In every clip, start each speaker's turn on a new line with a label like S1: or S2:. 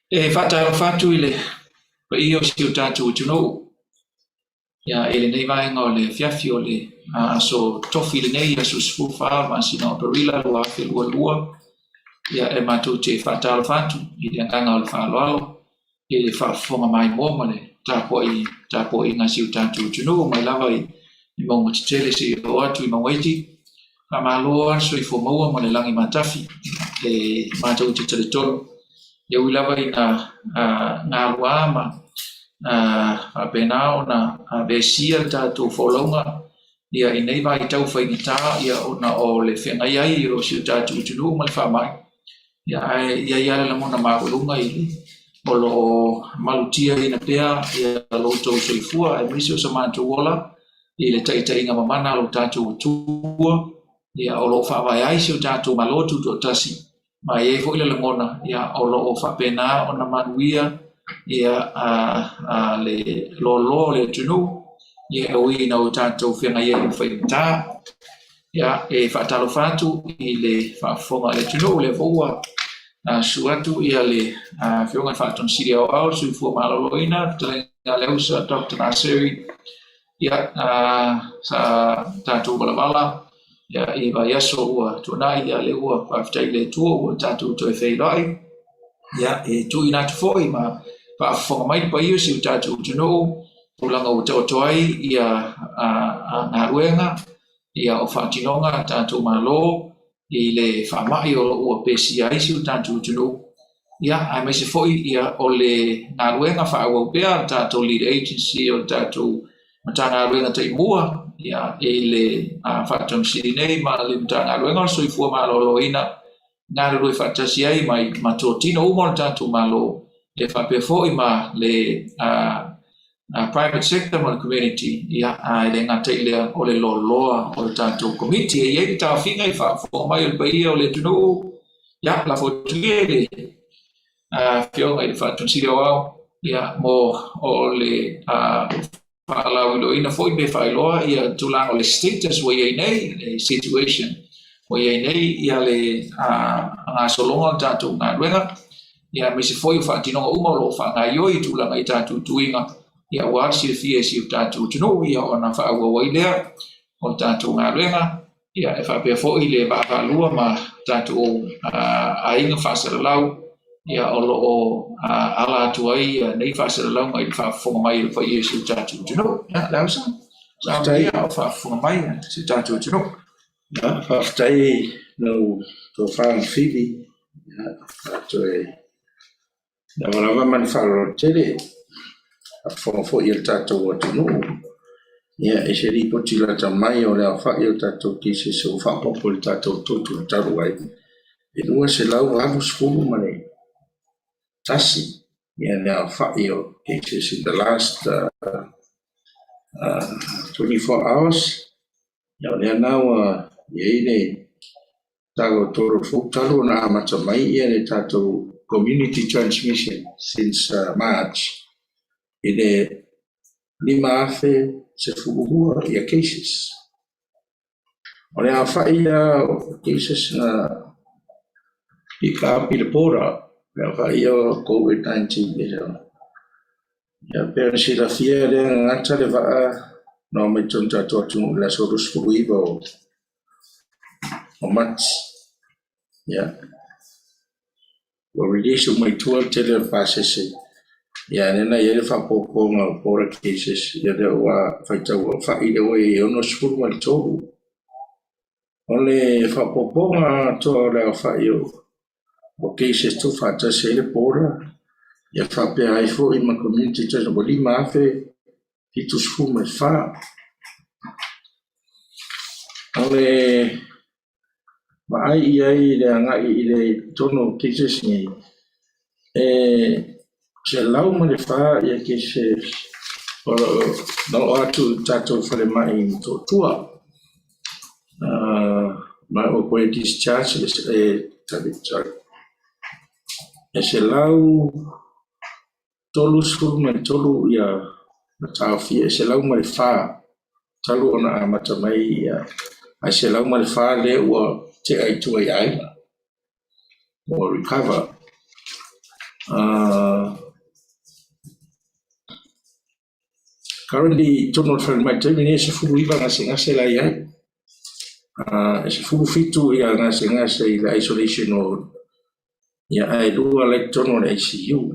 S1: E faatalofa atu i le paia o si o tatou atunuu ia, i lenei vaega o le afiafi o le aso Tofi lenei, aso 14 o le masina o Aperila 2022. Ia, e matou te faatalofa atu i le agaga o le faaaloalo i le faafofoga maimoa ma le tapuaiga a si o tatou atunuu mai lava i mauga tetele seia oo atu i mauga iti. Faamalo lava le soifua maua ma le lagi matafi. E matou te talitonu, e ui lava ina galua ma faapena ona vesia le tatou folauga ia i nei vaitau faigata ia ona o le feagai ai o si o tatou atunuu ma le faamai, ia ae i ai lava le lagona maualuga i le o lo o malutiaina pea ia lo outou soifua aemaise o so matou ola i le taitaiga mamana a lo tatou Atua, ia o lo o faavae ai si o tatou Malo Tutoatasi, ma e i ai foi le lagona, ia o lo o faapena ona manuia ia a, le loaloa o le atunuu, ia e ui ina o tatou feagai ai ma faigata. Ia, e faatalofa atu i le faafofoga a le atunuu, lea foi ua susu atu ia le Afioga i le Faatonu Sili Aoao, le Soifua Maloloina, Fetalaiga a Leausa, Dr. Naseri, ia, sa tatou valavala ia, i vaiaso ua tuanai, ia, lea ua faafetai i le Atua ua tatou toe feiloai. Ia, e tuuina atu foi ma faafofoga mai le paia o si o tatou atunuu, tulaga ua taoto ai ia galuega, ia o faatinoga a tatou Malo i le faamai o lo o ua pesia ai si o tatou atunuu, ia, aemaise foi ia o le galuega faaauau pea a le tatou lead agency o le tatou Matagaluega taimua ia, i le Faatonu Sili nei ma le Matagaluega o le Soifua Maloloina, galulue faatasi ai mai ma totino uma o le tatou Malo, e faapea foi ma le private sector ma le community, ia, a e le gata i lea o le loaloa o le tatou Komiti. E i ai le taofiga i faafofoga mai o le paia o le atunuu, ia, lafo atu ia i le Afioga i le Faatonu Sili Aoao, ia, mo o le faalauiloaina foi pe faailoa ia tulaga o le status ua i ai nei, le situation ua i ai nei ia le gasologa o le tatou galuega, ia aemaise foi o faatinoga uma o lo o faagaoioi i tulaga i tatou tuiga, ia aua le silafia e si o tatou atunuu ia ona faaauau ai lea o le tatou galuega. Ia, e faapea foi le vaavaalua ma tatou aiga faasalalau, ia, o lo o ala atu ai nei faasalalauga i le faafofoga mai o le paia o si o tatou atunuu. Ia, Leausa, saunoa a o faafofoga mai si o tatou atunuu.
S2: Ia, faafetai i lau tofa Fili. Ia, toe Lava lava ma le faaaloalo tele, faafofoga foi a le tatou atunuu. Ia, i se lipoti lata mai o le aofai o tatou cases ua faaopoopo i le tatou total talu ai, e 281 le aofai o cases in the last 24 hours. Ia, o lea la ua i ai le talo tolo fou talu ona amata mai ia le tatou community transmission since March i le 5,012 ia cases. O le aofai ia o cases na pick up i le border, le aofai ia o COVID-19 ia pei ona silafia lea na gata le vaa na omai i totonu o le tatou atunuu i le aso 29 o o Mati. Ia, ua release uma i tua le tele o pasese. Ia, lea na i ai le faaopoopoga o border cases, ia lea ua faitau aofai lea ua i ai e 63. O le faaopoopoga atoa o le aofai o cases tuufaatasi ai le border, ia faapea ai foi ma community test ua 5,074. O le vaai i ai i le agai i le totonu o cases nei, e 104 ia cases o lo o na oo atu i le tatou falemai i Motootua. Ma ua toe discharge e 133 ia na taofia, e 104 talu ona amata mai ia, ae 104 lea ua tea i tua i aiga, ua recover. Currently i totonu o le falemai i le taimi lenei e 19 gasegase la e i ai. E 17 gasegase i le isolation ward, ia ae 2 la e i totonu o le ICU.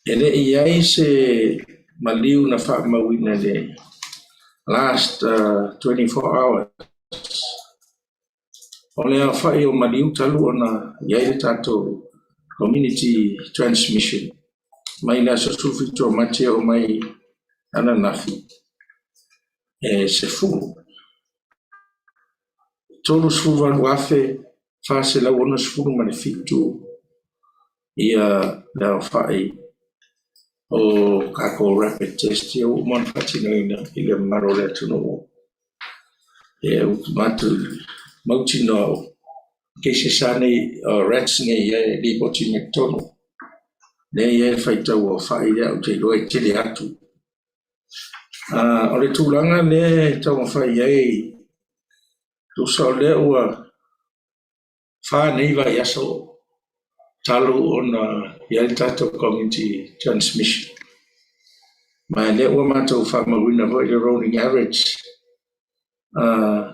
S2: E le i i ai se maliu na faamauina i le last 24 hours. O le aofai o maliu talu ona i ai le tatou community transmission mai le aso 17 o Mati e oo mai ananafi, e 10. 38,467 ia le aofai o tatou rapid test ia ua uma ona faatinoina i le mamalu o le atunuu. Ua matou mautinoa o cases lava nei, o rats nei e lipoti mai totonu, lea e i ai le faitau aofai lea ou te iloa e tele atu. O le tulaga lea e taumafai i ai, tusa o lea ua 4 nei vaiaso talu ona i ai le tatou community transmission. Ma lea ua matou faamauina foi le rolling average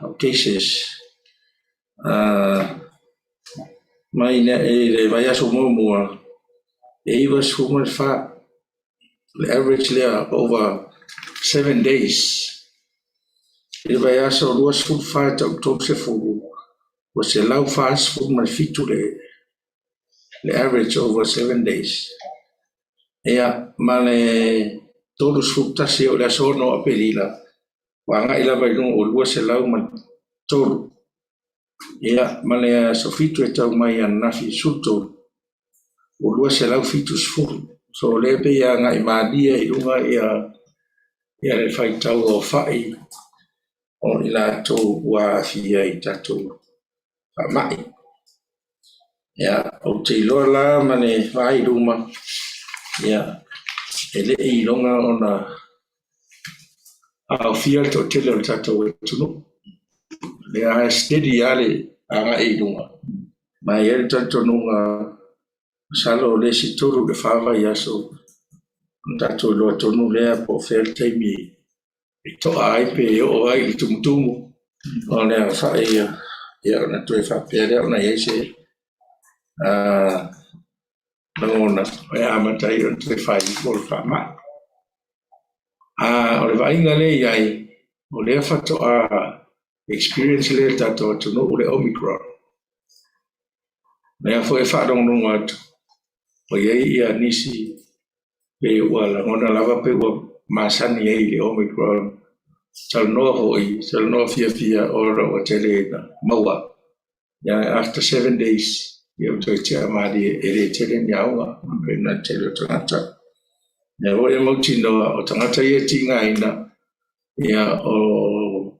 S2: of cases mai le vaiaso muamua e 94 le average lea over 7 days. I le vaiaso 24 e tau 30 ua 147 le average over 7 days. Ia, ma le 31 o le aso 6 o Aperila, ua agai lava i luga ua 203. Ia, ma le aso 7 e tau mai ananafi 13, ua 270. So, o lea pei e agai malie i luga ia le faitau aofai o i latou ua aafia i tatou faamai. Ia, ou te iloa la ma le vaai i luma, ia, e le i iloga ona aofia le toatele o le tatou atunuu. Lea e steady lava le agai i luga. Ma e i ai le talitonuga, masalo o le isi 3 i le 4 vaiaso, ona tatou iloa tonu lea po o fea le taimi e to'a ai pe oo ai i le tumutumu o le aofai ia, ona toe faapea lea ona i ai se lagona e amata ai ona toe fai ifo le faamai. O le vaaiga lea e i ai, o lea faatoa experience lea i le tatou atunuu le Omicron. Lea foi e faalogologo atu, ua i ai ia nisi pe ua lagona lava pe ua masani ai i le Omicron. Talanoa foi, talanoa fiafia ona ua tele ina maua. Ia, after 7 days, ia ua toe tea malie e le tele ni auga, pe na tele o tagata. Lea foi e mautinoa o tagata ia e tigaina, ia o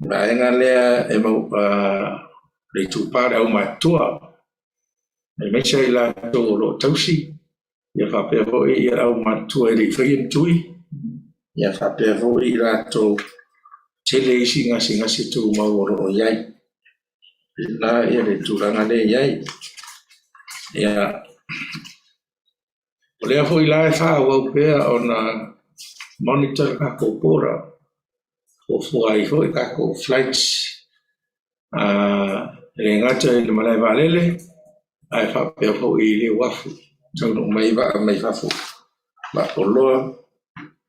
S2: vaega lea e mau le itupa o le aumatutua, aemaise ai latou o lo o tausi, ia faapea foi ia le aumatutua e le i faia ni tui, ia faapea foi i latou tele isi gasegase tumau o lo o i ai. La ia le tulaga lea e i ai. Ia, o lea foi la e faaauau pea ona monitor le tatou border, fuafua ai foi tatou flights, e le gata i le malae vaalele, ae faapea foi i le uafu, taunuu mai vaa mai fafo, vaa oloa,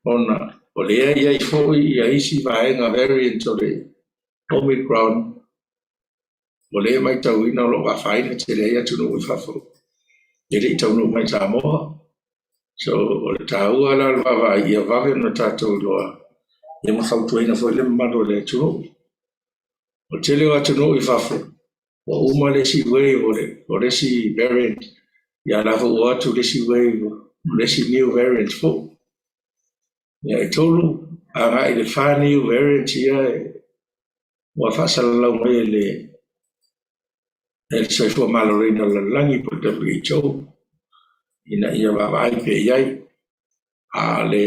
S2: ona o lea e i ai foi ia isi vaega variant o le Omicron, o lea e matauina o lo o afaina tele ai atunuu i fafo, e le i taunuu mai i Samoa. So, o le taua la o le vaavaai ia vave ona tatou iloa, ia ma fautuaina foi le mamalu o le atunuu. O le tele o atunuu i fafo, ua uma le isi wave o le isi variant, ia la foi ua o atu le isi wave o le isi new variant foi. Ia e 3 agai i le 4 new variants ia ua faasalalau mai e le Soifua Maloloina o le Lalolagi po o le WHO ina ia vaavaai pea i ai. A o le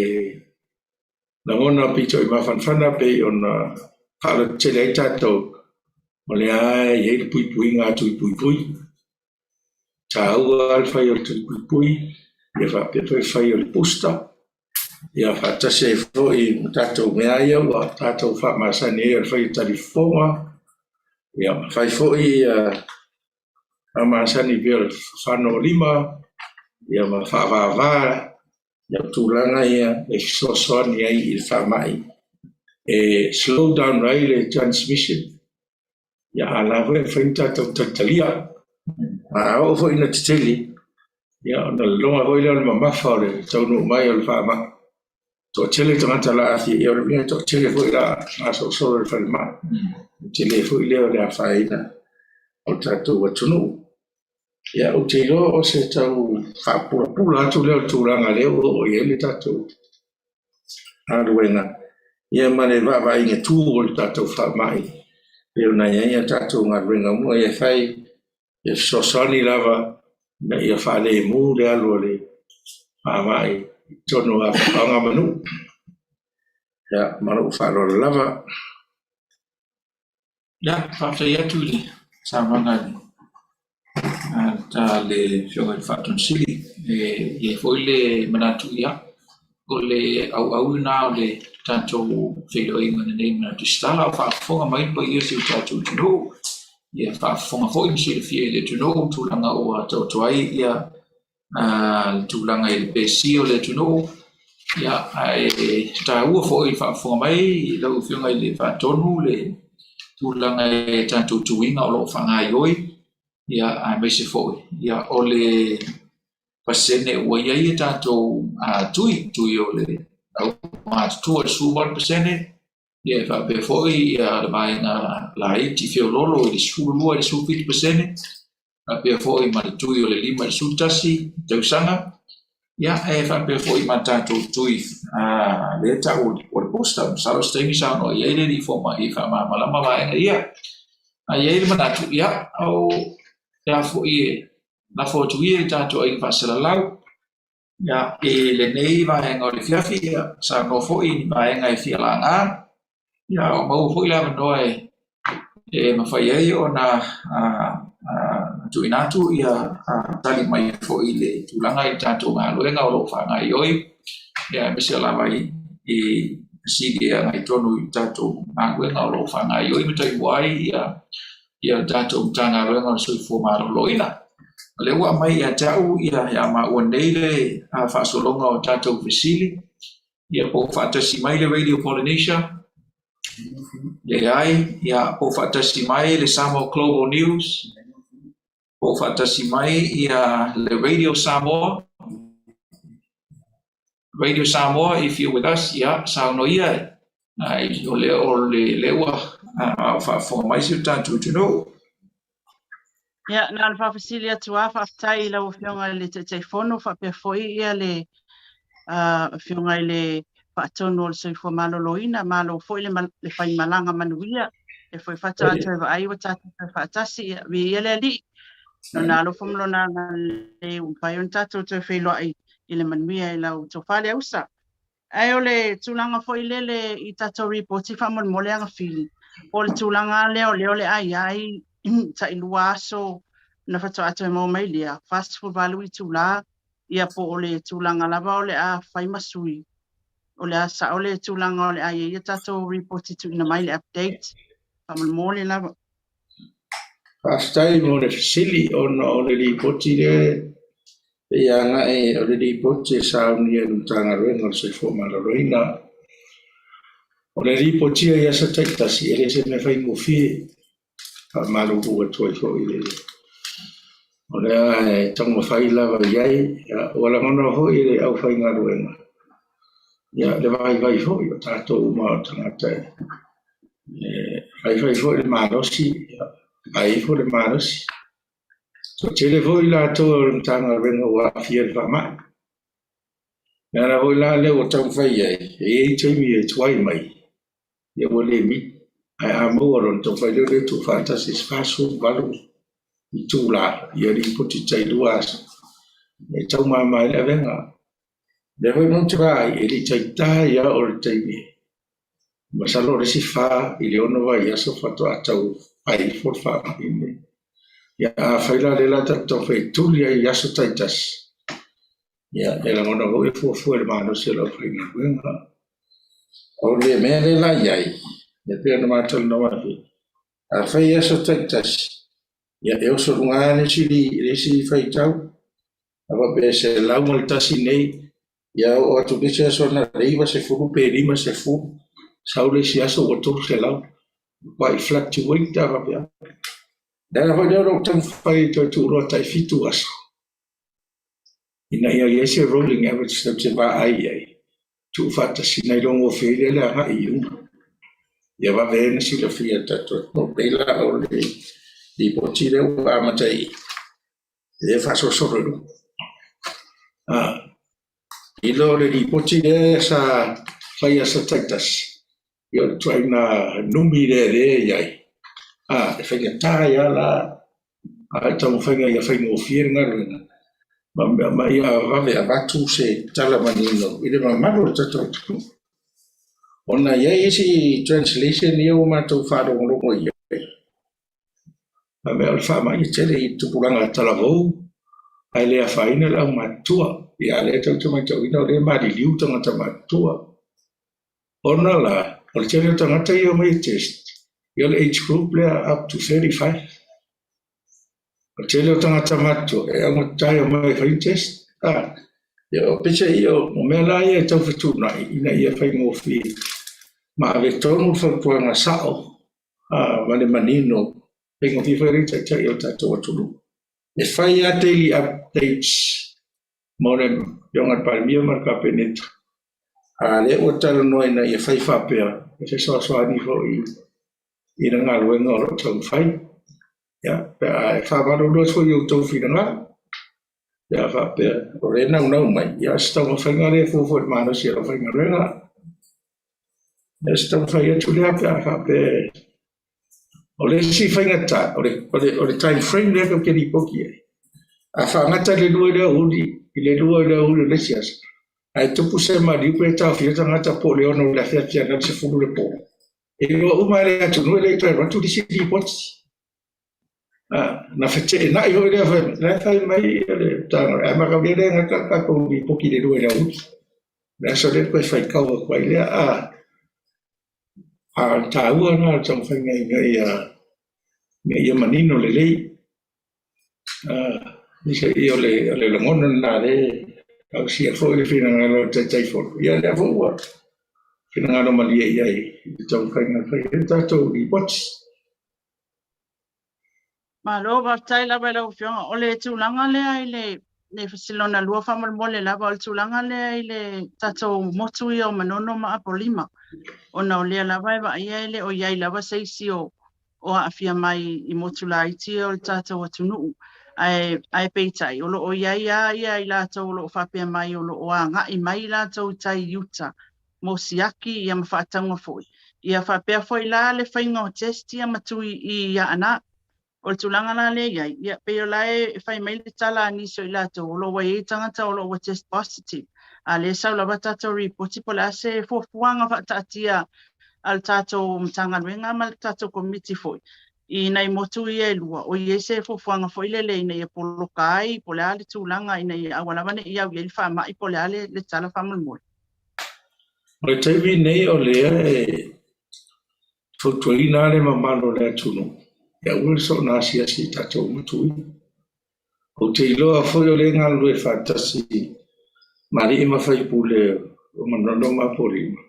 S2: lagona pito i mafanafana pei ona faalototele ai tatou, o lea e i ai le puipuiga atu i puipui. Taua le fai o le talipuipui, ia faapea foi le fai o le booster, ia faatasi ai foi ma tatou mea ia ua tatou faamasani ai o le fai o talifofoga, ia ma fai foi faamasani pei o le fafano o lima, ia ma faavava, ia o tulaga ia e fesoasoani ai i le faamai e slow down ai le transmission. Ia a la foi e mafai ona tatou talitalia. A oo foi ina tetele, ia ona lagona foi lea o le mamafa o le taunuu mai o le faamai. Toatele tagata o le a aafia, ia o le mea e toatele foi o le a gasolosolo i le falemai. E tele foi lea o le afaina o le tatou atunuu. Ia, ou te iloa o se tau faapulapula atu lea o le tulaga lea ua oo i ai le tatou galuega, ia ma le vaavaaiga tu o le tatou faamai pei ona i ai a tatou galuega uma ia e fai, e fesoasoani lava ina ia faalemu le alu o le faamai i totonu o afioaga ma nuu. Ia, ma lou faaaloalo lava.
S1: Ia, faafetai atu i le saunoaga a le Afioga i le Faatonu Sili. E i ai foi le manatu, ia, o le auau lena o le tatou feiloaiga i lenei manatu resitala, a o faafofoga mai le paia o si o tatou atunuu. Ia faafofoga foi ma silafia e le atunuu tulaga ua taoto ai ia le tulaga i le pesia o le atunuu. Ia, ae taua foi le faafofoga mai lau Afioga i le Faatonu le tulaga i tatou tuiga o lo o faagaoioi, ia, aemaise foi ia o le pasene ua i ai a tatou tui, tui o le aumatutua i le 18%, ia e faapea foi ia le vaega laiti feoloolo i le 12 i le 17%, faapea foi ma le tui o le 5 i le 11 tausaga, ia e faapea foi ma tatou tui lea e tau o le booster. Masalo o se taimi saunoa i ai le alii fomai e faamalamalama vaega ia. Ae i ai le manatu, ia, o le a foi e lafo atu ia i tatou aiga faasalalau, ia, i lenei vaega o le afiafi, ia, saunoa foi i ni vaega e fia laga, ia, o maua foi le avanoa e mafai ai ona tuuina atu ia tali mai foi i le tulaga i le tatou galuega o lo o faagaoioi, ia, aemaise lava i fesili e agai tonu i le tatou galuega o lo o faagaoioi ma taimua ai ia le tatou Matagaluega o le Soifua Maloloina. O lea ua aumai ia te au ia maua nei le faasologa o tatou fesili, ia po o faatasi mai le Radio Polynesia, leai, ia po o faatasi mai le Samoa Global News, po o faatasi mai ia le Radio Samoa, Radio Samoa, if you're with us, ia, saunoa ia, ai, o lea, o le, lea ua faafofoga mai si o tatou atunuu.
S3: Ia, na ona faafesili atu lava, faafetai i lau Afioga i le Taitaifono, faapea foi ia le Afioga i le Faatonu o le Soifua Maloloina, malo foi le, le faimalaga manuia, e foi faatoa toe vaai ua tatou toe faatasi, ia, viia le Alii, lona alofa ma lona agalelei ua mafai ona tatou toe feiloai i le manuia i lau tofa le ausa. Ae o le tulaga foi lele i tatou ripoti faamolemole Agafili, po o le tulaga lea o lea o le a i ai tai 2 aso na faatoa toe maua mai lea, 48 itula, ia po o le tulaga lava o le a fai ma sui. O le a sao le tulaga o le a i ai a tatou ripoti tuuina mai le update faamolemole lava.
S2: Faafetai mo le fesili ona o le lipoti lea e agai o le lipoti e saunia e le Matagaluega o le Soifua Maloloina. O le lipotia i aso taitasi e le o se mea faigofie, faamalulu atu ai foi i le o lea e taumafai lava i ai, ua lagona foi e le aufaigaluega ia le vaivai foi o tatou uma o tagata e faifai foi le malosi, vaai ifo le malosi. Toatele foi latou o le Matagaluega ua aafia i le faamai. O le ala foi la lea ua taumafai i ai, e i ai taimi e tuai mai, ia ua le mili. Ae a maua loa ona taumafai lea o le tuufaatasi i se 48 itula, ia lipoti tai 2 aso, e taumama ai le avega. O lea foi matou te vaai, e le i taitai lava oo i le taimi masalo o le isi 4 i le 6 vaiaso faatoa tau fai ifo le faamai lenei. Ia, afai la lea o le a tatou taumafai e tuli ai i aso taitasi, ia, e lagona foi e fuafua i le malosi o le aufaigaluega. O le mea lea la i ai, ia pei ona ma talanoa atu, afai i aso taitasi, ia e oso i luga lava le isi, le isi faitau. A faapea e 101 nei, ia oo atu i le isi aso na o le 90 pe 50, sau le isi aso ua 300. Matuai fluctuate lava faapea. O le ala foi lea o lou taumafai e toe tuuloa tai 7 aso, ina ia i ai se rolling average tatou te vaai i ai, tuufaatasi nai lo gofie ai lea le agai i luga. Ia vave ai ona silafia e le tatou atunuu. Pei la o le lipoti lea ua amata i i, lea e faasolosolo i luga. I lo le lipoti lea sa fai i aso taitasi, ia o le ituaiga numi lea lea e i ai, e faigata ai lava la a i taumafaiga ia faigofie le galuega, ma ia vave avatu se tala manino i le mamalu o le tatou atunuu. Ona e i ai isi translation ia ua matou faalogologo i ai, A mea o le faamai e tele i tupulaga talavou ae le afaina le aumatutua. Ia a lea tatou te matauina o lea e maliliu tagata matutua. Ona la, o le tele o tagata ia e omai e test, ia o le age group lea up to 35. O le tele o tagata matutua e augata e omai e fai ni test. Ia peiseai o mea la ia e tau fetuunai ina ia faigofie ma ave tonu le fautuaga sao ma le manino, faigofie foi alii taitai o le tatou atunuu. E fai lava daily updates mo le Afioga i le Palemia ma le Kapeneta, a o lea ua talanoa ina ia fai faapea, e fesoasoani foi i le galuega o lo o taumafai. Ia, pe a e faamalulu atu foi i outou finagalo, pe a faapea o lea e naunau mai, ia o se taumafaiga lea e fuafua i le malosi o le aufaigaluega. Ia o se taumafai atu lea pe a faapea o le isi faigata, o le, o le, o le time frame lea tatou te lipoti ai. A faagata i le 2 i le aoauli, i le 2 i le aoauli o le isi aso, ae tupu se maliu pe taofia tagata po o le 6 i le afiafi ananei le 10 i le po, e iloa uma e le atunuu e le i toe avatu le isi lipoti. Na feteenai foi lea fai mai, la e fai mai le Matagaluega, ae mataulia lea e gata le tatou lipoti i le 2 i le aoauli. O le aso lea toe faitau atu ai lea. A o le taua lena o le taumafaiga ina ia manino lelei. O le lagona lena o lea e ausia foi le finagalo o le Taitaifono, ia lea foi ua finagalo malie i ai i le taumafaiga e fai ai le tatou lipoti.
S3: Malo, faafetai lava i lau Afioga. O le tulaga lea i le le fesili lona lua faamolemole lava, o le tulaga lea i le tatou motu ia o Manono ma Apolima, ona o lea lava e vaaia e le o i ai lava se isi o o aafia mai i motu laiti ia o le tatou atunuu. Ae, ae peitai, o lo o i ai lava ia i latou o lo o faapea mai o lo o agai mai i latou i tai i uta mo siaki ia ma faatauga foi. Ia faapea foi la le faiga o test ia ma tui i Aana. O le tulaga la lea i ai, ia pei o la e fai mai le tala a nisi o i latou o lo o ua i ai tagata o lo o ua test positive, a lea e sau lava tatou ripoti po o le a se fuafuaga faataatia a le tatou Matagaluega ma le tatou Komiti foi i nai motu ia e lua, o i ai se fuafuaga foi lele ina ia poloka ai po o le a le tulaga ina ia aua lava ne i au i ai le faamai po o le a le tala faamolemole.
S2: O le taimi nei o lea e fautuaina lava le mamalu o le atunuu e aua le soona asiasi i tatou motu ia. Ou te iloa foi o lea e galulue faatasi ma alii ma faipule o Manono ma Apolima.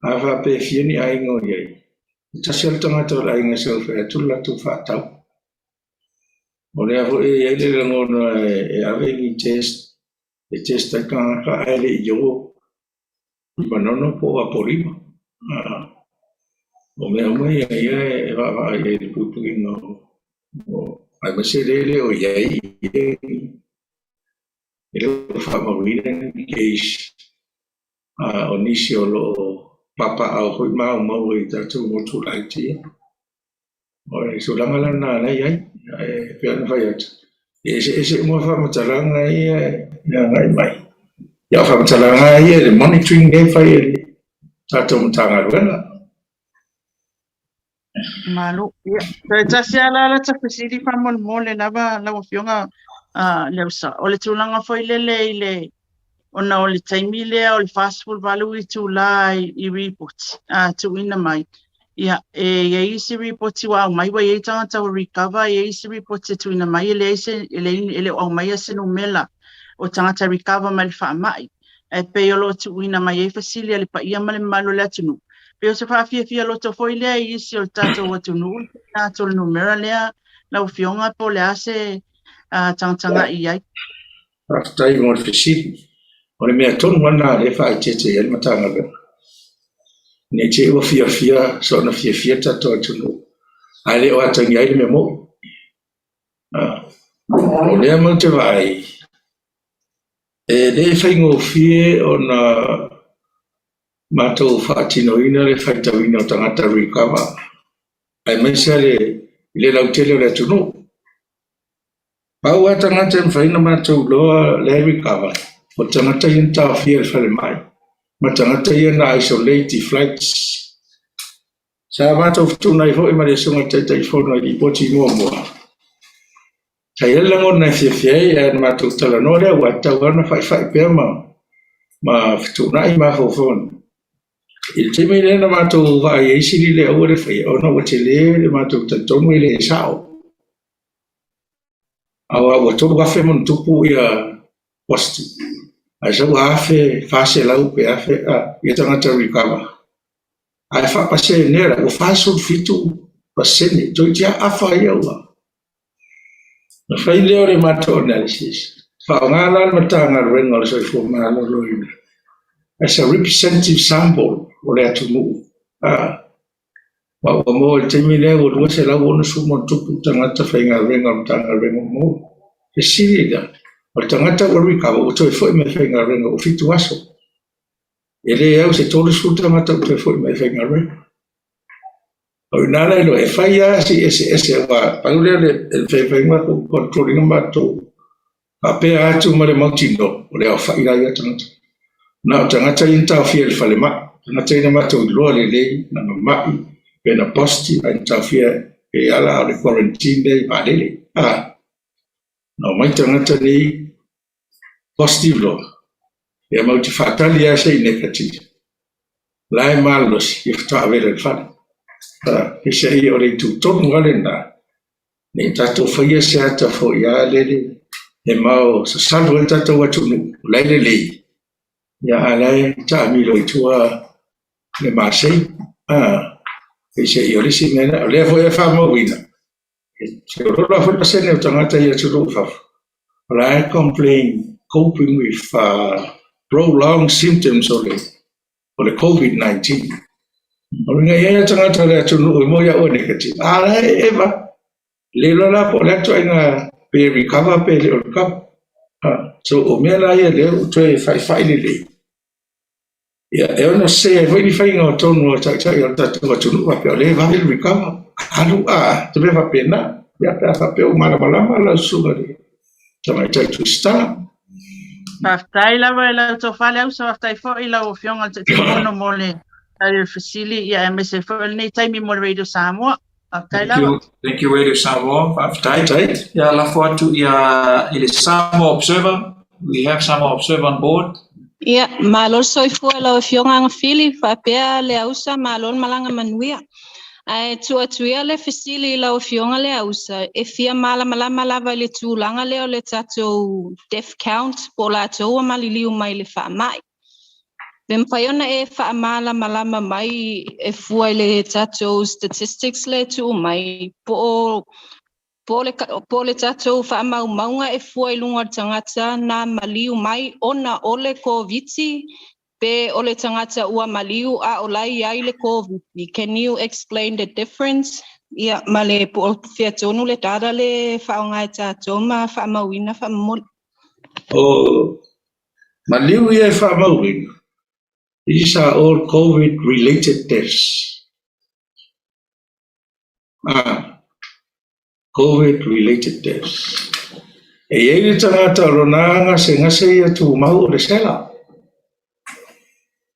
S2: A faapea e fia ni aiga o i ai, e tasi lava le tagata o le aiga e sau e fai atu le latou faatau. O lea foi e i ai le lagona e ave ni test e test ai tagata ae le i o i Manono po o Apolima. O mea uma ia ia e vaavaai i ai i le puipuiga o aemaise lea e le o i ai e le o faamauina ni case o nisi o lo o papaaao foi ma aumau ai i tatou motu laiti ia. O le tulaga la lena o la e i ai. Ae pei ona fai atu, e eseese uma faamatalaga ia e agai mai. Ia o faamatalaga lava ia i le monitoring lea e fai e le tatou Matagaluega.
S3: Malo. Ia, toe tasi lava la lata fesili faamolemole lava lau Afioga Leausa. O le tulaga foi lele i le ona o le taimi lea o le 48 itula i ripoti tuuina mai. Ia, e i ai isi ripoti ua aumai ua i ai tagata ua recover, e i ai isi ripoti e tuuina mai e leai se e le o aumaia se numera o tagata e recover mai le faamai. Ae pei o lo o tuuina mai ai fesili a le paia ma le mamalu o le atunuu. Pei o se faafiafia loto foi lea i isi o le tatou atunuu le tuuina atu o le numera lea lau Afioga po o le a se tagatagai i ai.
S2: Faafetai mo le fesili. O le mea tonu lava lena o lea e faaeteete i ai le Matagaluega. Ne i te i ua fiafia soona fiafia le tatou atunuu, ae le o atagia ai le mea moni. O lea matou te vaai, e le faigofie ona matou faatinoina le faitauina o tagata recover, aemaise i le lautele o le atunuu. Pau lava tagata e mafai ona matou iloa la e recover, o tagata ia na taofia i le falemai ma tagata ia na isolate i flights. Sa matou fetuunai foi ma le Susuga i le Taitaifono i lipoti muamua. Sa i ai le lagona e fiafia ai, ae na matou talanoa lea ua tatau lava ona faifai pea ma fetuunai mafaufauga. I le taimi lea na matou vaai ai sili le aua le faia ona ua tele le matou talitonu e le sao. Aua ua 3,000 ma ona tupu ia positive, ae sau ua 1,400 pe 1,000 ia tagata recover. Ae faapasene la, ua 47%, toeitiiti lava afa ia ua. Ona fai lea o le matou analysis, faaaoga la le Matagaluega o le Soifua Maloloina as a representative sample o le atunuu. Ma ua maua i le taimi lea ua 260 ma ona tupu tagata faigaluega o le Matagaluega ua maua. Fesili la, o le tagata ua recover ua toe foi mai e faigaluega ua 7 aso. E le au se 30 tagata ua toe foi mai e faigaluega. O i ina la iloa, e fai lava si eseese aua pau lea o le mafai ona matou control ina matou faapea atu ma le mautinoa, o le aofai la ia tagata. Na o tagata ia na taofia i le falemai, tagata ia na matou iloa lelei na mamai pe na positive ae na taofia e ala o le quarantine lea i vaalele. Na omai tagata nei positive loa, ia matou te faatali lava se i negative. La e malolosi, ia faatoa avela i le fale. Peiseai o le itu tonu lava lena, ne i tatou faia se ata foi lava lele e mao sasalu ai le tatou atunuu, o la e lelei, ia a o la e taamilo i tua le masei. Peiseai o le isi mea lena, o lea foi e faamauina, e feoloolo lava foi le pasene o tagata i atunuu i fafo, o la e complain coping with prolonged symptoms o le COVID-19. O le uiga e i ai tagata o le atunuu e moni lava ua negative, a o la e eva. Le iloa la po o le a ituaiga pe recover pe le o recover. So o mea la ia lea ua toe faifai lelei, ia e ono sese ai foi ni faiga o tonu a taitai o le tatou atunuu faapea o lea e vave le recover. Alu a, te mea faapena. Ia pe a faapea ua malamalama lau susuga i le Tamaitai Tusitala.
S3: Faafetai lava i lau tofa Leausa, faafetai foi i lau Afioga i le Taitaifono mo le tali o le fesili, ia aemaise foi o lenei taimi mo le Radio Samoa. Faafetai
S1: Thank
S3: lava.
S1: you, thank you Radio Samoa. Faafetai.
S2: Faafetai.
S1: Ia lafo atu ia i le Samoa Observer. We have Samoa Observer on board.
S4: Ia, malo le soifua i lau Afioga Agafili, faapea Leausa, malo le malaga manuia. Ae tuu atu ia le fesili i lau Afioga Leausa, e fia malamalama lava i le tulaga lea o le tatou death count po o latou ua maliliu mai le faamai. Pe mafai ona e faamalamalama mai e fua i le tatou statistics lea e tuu mai, po o po o le tatou faamaumauga e fua i luga o le tagata na maliu mai ona o le Koviti, pe o le tagata ua maliu a o la e i ai le Koviti. Can you explain the difference? Ia, ma le po o fea tonu le data le faaaoga e tatou ma faamauina faamomoli.
S2: O maliu ia e faamauina, these are all COVID related deaths. COVID related deaths. E i ai le tagata o lona gasegase ia tumau o le sela.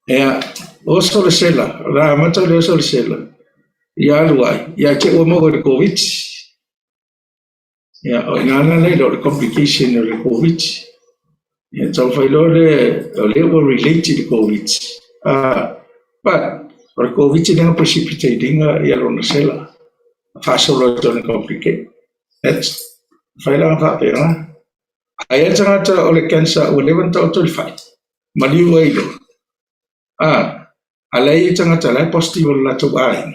S2: Ea, oso le sela, o le a amata o le oso le sela. Ia alu ai, ia te ua maua i le Koviti. Ia, o i ina la lea o le complication o le Koviti. Ia, taumafai loa lea, o lea ua relate i le Koviti. But, o le Koviti lea na precipitate ina ia lona sela. Faasolo atu ona complicate. That's, fai la faapena. Ae i ai tagata o le cancer ua leva ona taoto i le fai, maliu ai loa. A la e i ai tagata la e positive o le latou aiga.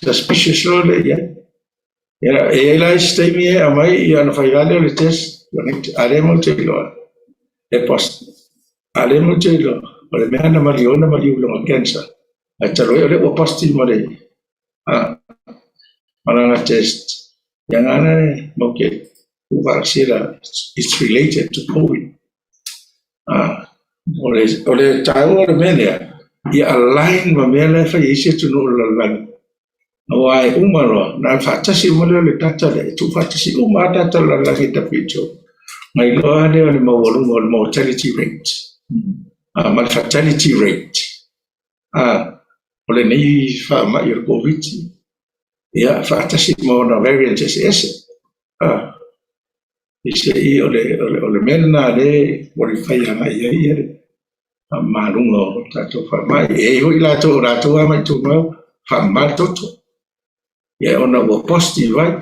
S2: Suspicious loa lea i ai. Ia, e i ai la isi taimi e aumai ia ona fai lava lea o le test, a lea matou te iloa e positive. A lea matou te iloa o le mea na maliu ai na maliu i lona cancer. Ae talu ai o lea ua positive ma le ma lana test. Ia nga na e matou te tuufaatasia la it's related to COVID. O le taua o le mea lea, ia align ma mea la e fai e isi atunuu o le lalolagi. Aua e uma loa, na o le faatasi uma lea o le data lea, e tuufaatasi uma lava data o le lalolagi e WHO. Na iloa lea o le maualuga o le mortality rate ma le fatality rate. O lenei faamai o le Koviti, ia faatasi ma ona variants eseese. I o le mea lena lea e qualify agai i ai le faamamaluga o tatou faamai. E i ai foi latou o latou lava mai tumau faamama le toto. Ia ona ua positive ai.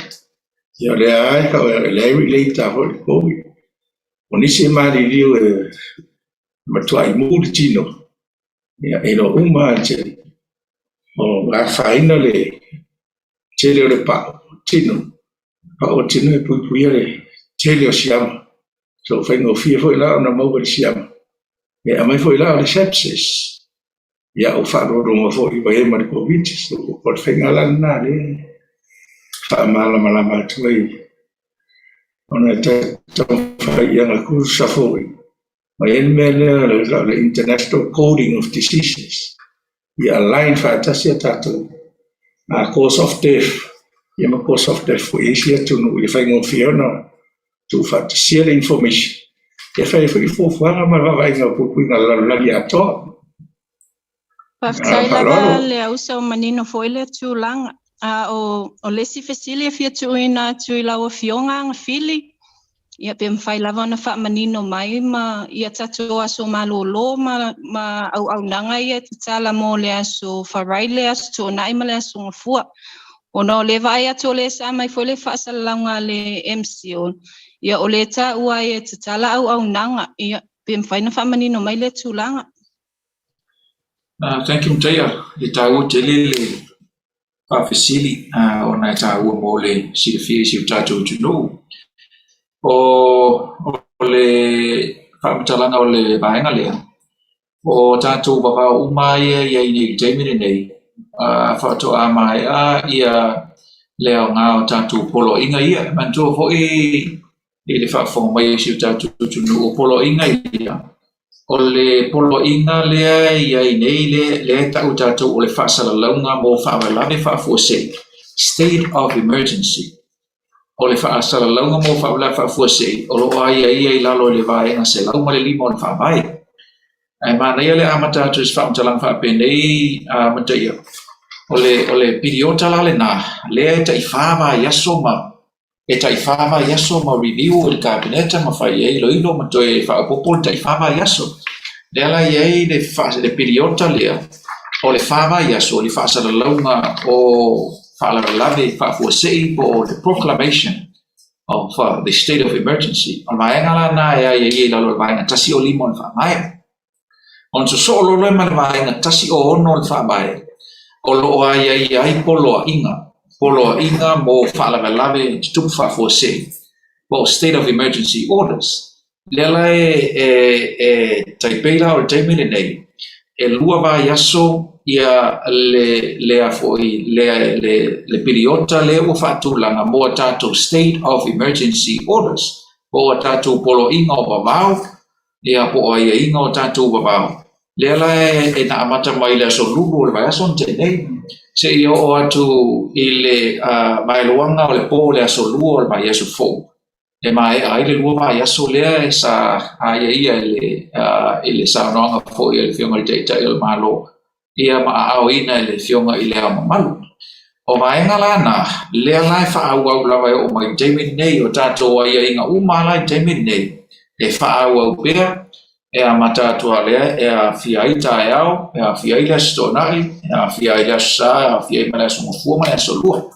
S2: Ia o lea lava e lea e relate lava foi i le Covid. O nisi e maliliu e matuai mu le tino, ia e iloa uma lava e le tele. O afaina le tele o le pau tino. Pau o tino e puipuia le tele o siama. So faigofie foi la ona maua i le siama. E aumai foi la o le sepsis. Ia ua faalualuga foi ua i ai ma le Covid. So o le faiga la lena lea e faamalamalama atu ai ona e taumafai ia gatusa foi. Ma i ai le mea lea o le International Coding of Diseases. Ia align faatasi a tatou cause of death ia ma cause of death foi i isi atunuu ia faigofie ona tuufaatasia le information. Ia fai ai foi fuafuaga ma le vaavaaiga o puipuiga o le lalolagi atoa.
S4: Faafetai lava le ausa o manino foi le tulaga. A o le isi fesili e fia tuuina atu i lau Afioga Agafili, ia pe mafai lava ona faamanino mai ma ia tatou aso malolo ma auaunaga ia e tatala mo le aso Farai, le aso Toonai ma le aso Gafua. Ona o le vaai atu o le sa mai foi le faasalalauga a le MCO, ia o le taua ai e tatala auaunaga, ia pe mafai ona faamanino mai le tulaga.
S1: Thank you Mataia, e taua tele le faafesili ona e taua mo le silafia i si o tatou atunuu. O le faamatalaga o le vaega lea, o tatou vavao uma ia i ai nei i le taimi lenei, faatoa maea ia le aoga o tatou poloaiga ia. E manatua foi i le faafofoga mai o si o tatou atunuu, o poloaiga ia, o le poloaiga lea e i ai nei, lea e tau e tatou o le faasalalauga mo faalavelave faafuasei, state of emergency. O le faasalalauga mo faalavelave faafuasei o lo o aiaia i lalo i le vaega 105 o le Faavae. Ae manaia le amata atu i se faamatalaga faapenei, Mataia, o le piliota la lena, lea e tai-4 vaiaso ma e tai-4 vaiaso ma review e le Kapeneta ma fai ai iloilo ma toe faaopoopo le tai-4 vaiaso. Lea la e i ai le piliota lea o le 4 vaiaso i le faasalalauga o faalavelave faafuasei po o the proclamation of the state of emergency. O le vaega la lena e aiaia i lalo o le vaega 105 o le Faavae. Ona sosoo loa lea ma le vaega 106 o le Faavae, o lo o aiaia ai poloaiga mo faalavelave tutupu faafuasei po o state of emergency orders. Lea la e taipei la o le taimi lenei, e 2 vaiaso ia le le foi le le le piliota lea ua faatulaga mo a tatou state of emergency orders, po o a tatou poloaiga o vavao, ia po o aiaiga o tatou vavao. Lea la e na amata mai le aso Lulu o le vaiaso na tea nei, seia oo atu i le vaeluaga o le po o le aso Lua o le vaiaso fou, e maea ai le 2 vaiaso lea e sa aiaia i le saunoaga foi a le Afioga i le Taitai o le Malo. Ia ma aaoina e le Afioga i Le Ao Mamalu. O vaega la na, lea la e faaauau lava e oo mai i le taimi lenei, o tatou aiaiga uma la i le taimi lenei, e faaauau pea, e amata atu lava lea e aafia ai taeao, e aafia ai le Aso Toonai, e aafia ai le Aso Sa, e aafia ai ma le Aso Gafua ma le Aso Lua.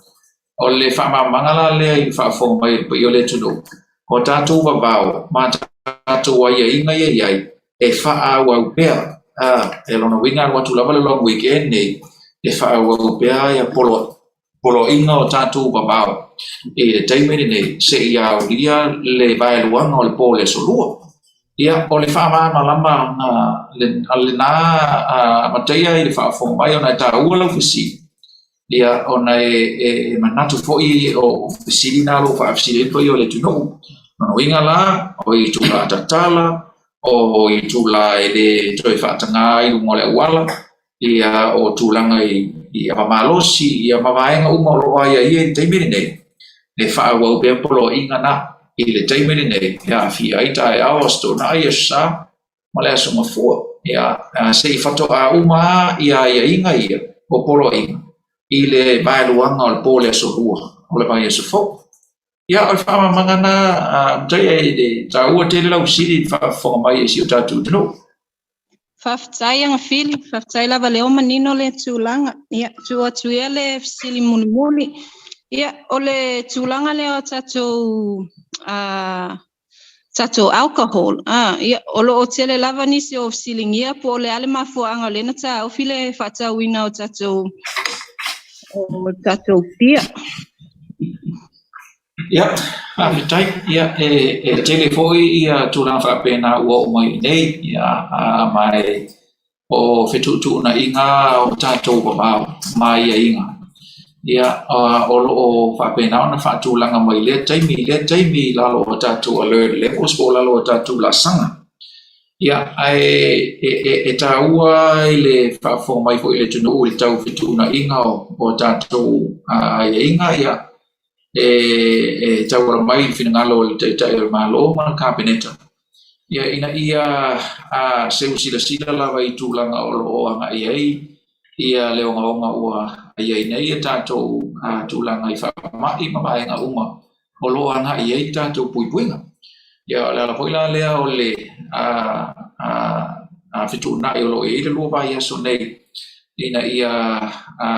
S1: O le faamalamalamaga la lea i le faafofoga mai a le paia o le atunuu, o tatou vavao ma tatou aiaiga ia e i ai, e faaauau pea. E lona uiga e alu atu lava le long weekend nei, e faaauau pea ia poloaiga o tatou vavao i le taimi lenei seia aulia le vaeluaga o le po o le Aso Lua. Ia, o le faamalamalamaga lena Mataia i le faafofoga mai ona e taua lau fesili. Ia, ona e manatu foi o fesili na o lo o faafesili ai le paia o le atunuu. Lona uiga la, o itula tatala, o itula e le toe faataga ai i luga o le auala, ia, o tulaga i ava malosi, ia ma vaega uma o lo o aiaia i le taimi lenei, e faaauau pea poloaiga na i le taimi lenei e aafia ai taeao, Aso Toonai, Aso Sa, ma le Aso Gafua. Ia, se i faatoa uma lava ia aiaiga ia o poloaiga i le vaeluaga o le po o le Aso Lua o le vaiaso fou. Ia, o le faamalamalamaga lena, Mataia, e taua tele lau fesili i le faafofoga mai a si o tatou atunuu.
S4: Faafetai Agafili, faafetai lava lea ua manino le tulaga. Ia, tuu atu ia le fesili mulimuli. Ia, o le tulaga lea o tatou tatou alcohol, a, ia, o lo o tele lava nisi o fesiligia po o le a le mafuaaga o lea na taofi le faatauina o tatou o tatou pia.
S1: Ia, faafetai. Ia, e, e tele foi ia tulaga faapena ua oo mai i inei, ia, a, ma e o fetuutuunaiga o tatou vavao ma aiaiga, ia, o lo o faapena ona faatulaga mai lea taimi i lea taimi i lalo o tatou alert levels po o lalo o tatou laasaga. Ia, ae e, e, e taua i le faafofoga mai foi i le atunuu i le tau fetuunaiga o, o tatou aiaiga, ia, e, e tauala mai i le finagalo o le Taitai o le Malo ma le Kapeneta, ia, ina ia a, seu silasila lava i tulaga o lo o agai ai ia le ogaoga ua i ai nei ia tatou a, tulaga i faamai ma vaega uma o lo o agai i ai tatou puipuiga. Ia, o le ala foi la lea o le a, a, a fetuunai o lo o i ai le 2 vaiaso nei ina ia a,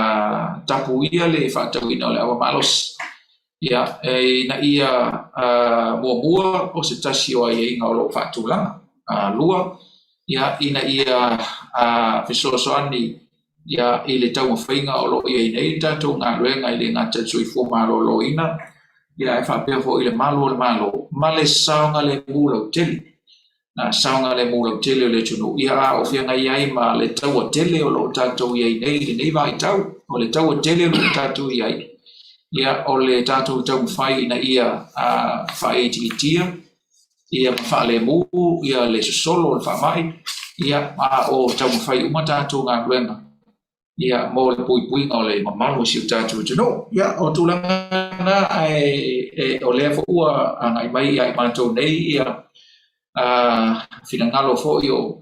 S1: tapuia le faatauina o le ava malosi. Ia, e, ina ia a, muamua o se tasi o aiaiga o lo o faatulaga. A, lua, ia, ina ia a, fesoasoani ia, i le taumafaiga o lo o i ai nei le tatou galuega e le gata i le soifua maloloina, ia, ae faapea foi i le malu o le Malo ma le saogalemu lautele. Saogalemu lautele o le atunuu, ia a o feagai ai ma le taua tele o lo o tatou i ai nei i lenei vaitau. O le taua tele o lo o tatou i ai, ia o le tatou taumafai ina ia faaitiitia ia ma faalemu ia le sosolo o le faamai, ia a o taumafai uma tatou galuega ia mo le puipuiga o le mamalu o si o tatou atunuu. Ia, o tulaga na, ae e, o lea foi ua agai mai ia i matou nei ia a, finagalo foi o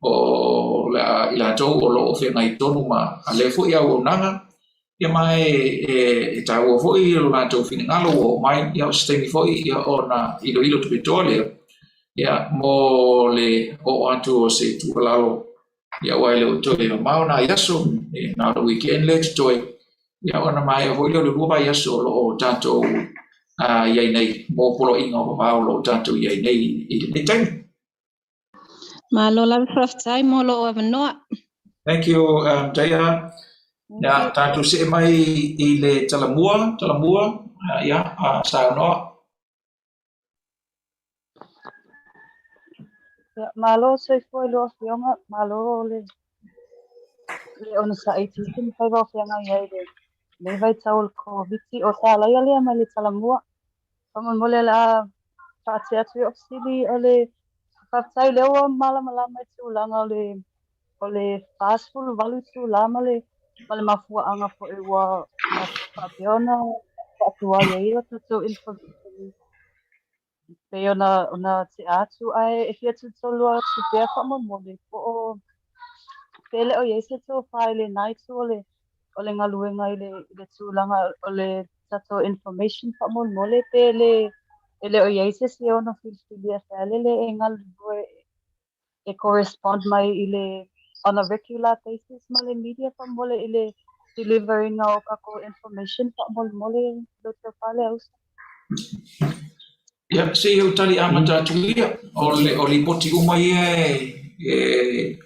S1: o le, i latou o lo o feagai tonu ma a lea foi auaunaga, ia ma e, e, e taua foi lo latou finagalo ua oo mai, ia o se taimi foi ia ona iloilo tupetoa lea, ia mo le oo atu o se tuualalo. Ia aua e le o toe mamao nai aso, e na o le weekend lea e totoe, ia ona maea foi lea o le 2 vaiaso o lo o tatou i ai nei mo poloaiga o vavao o lo o tatou i ai nei i lenei taimi.
S4: Malo lava faafetai mo lou avanoa.
S1: Thank you, Daya. Ia, tatou see mai i le talamua, talamua, ia, saunoa.
S3: Ia, malo soifua i lua afioga, malo le le onosai i tiute ma faiva o feagai ai i lenei vaitau o le Koviti. O Salaia lea mai le Talamua. Faamolemole o le a faatea atu i au fesili o le faafetai o lea ua malamalama i tulaga o le o le 48 itula ma le ma le mafuaaga foi ua faapea ona faatuai ai a tatou information pei ona ona tea atu ae e fia tulitolu atu pea faamolemole po o.
S5: Pe le o i ai se tofa i lena itu o le o le galuega i le i le tulaga o le tatou information faamolemole pe le e le o i ai se isi e ono filifilia e e galulue e correspond mai i le on a regular basis ma le media faamolemole i le delivering o tatou information faamolemole lau tofa Leausa.
S1: Ia, se i ou tali amata atu ia, o le o lipoti uma ia e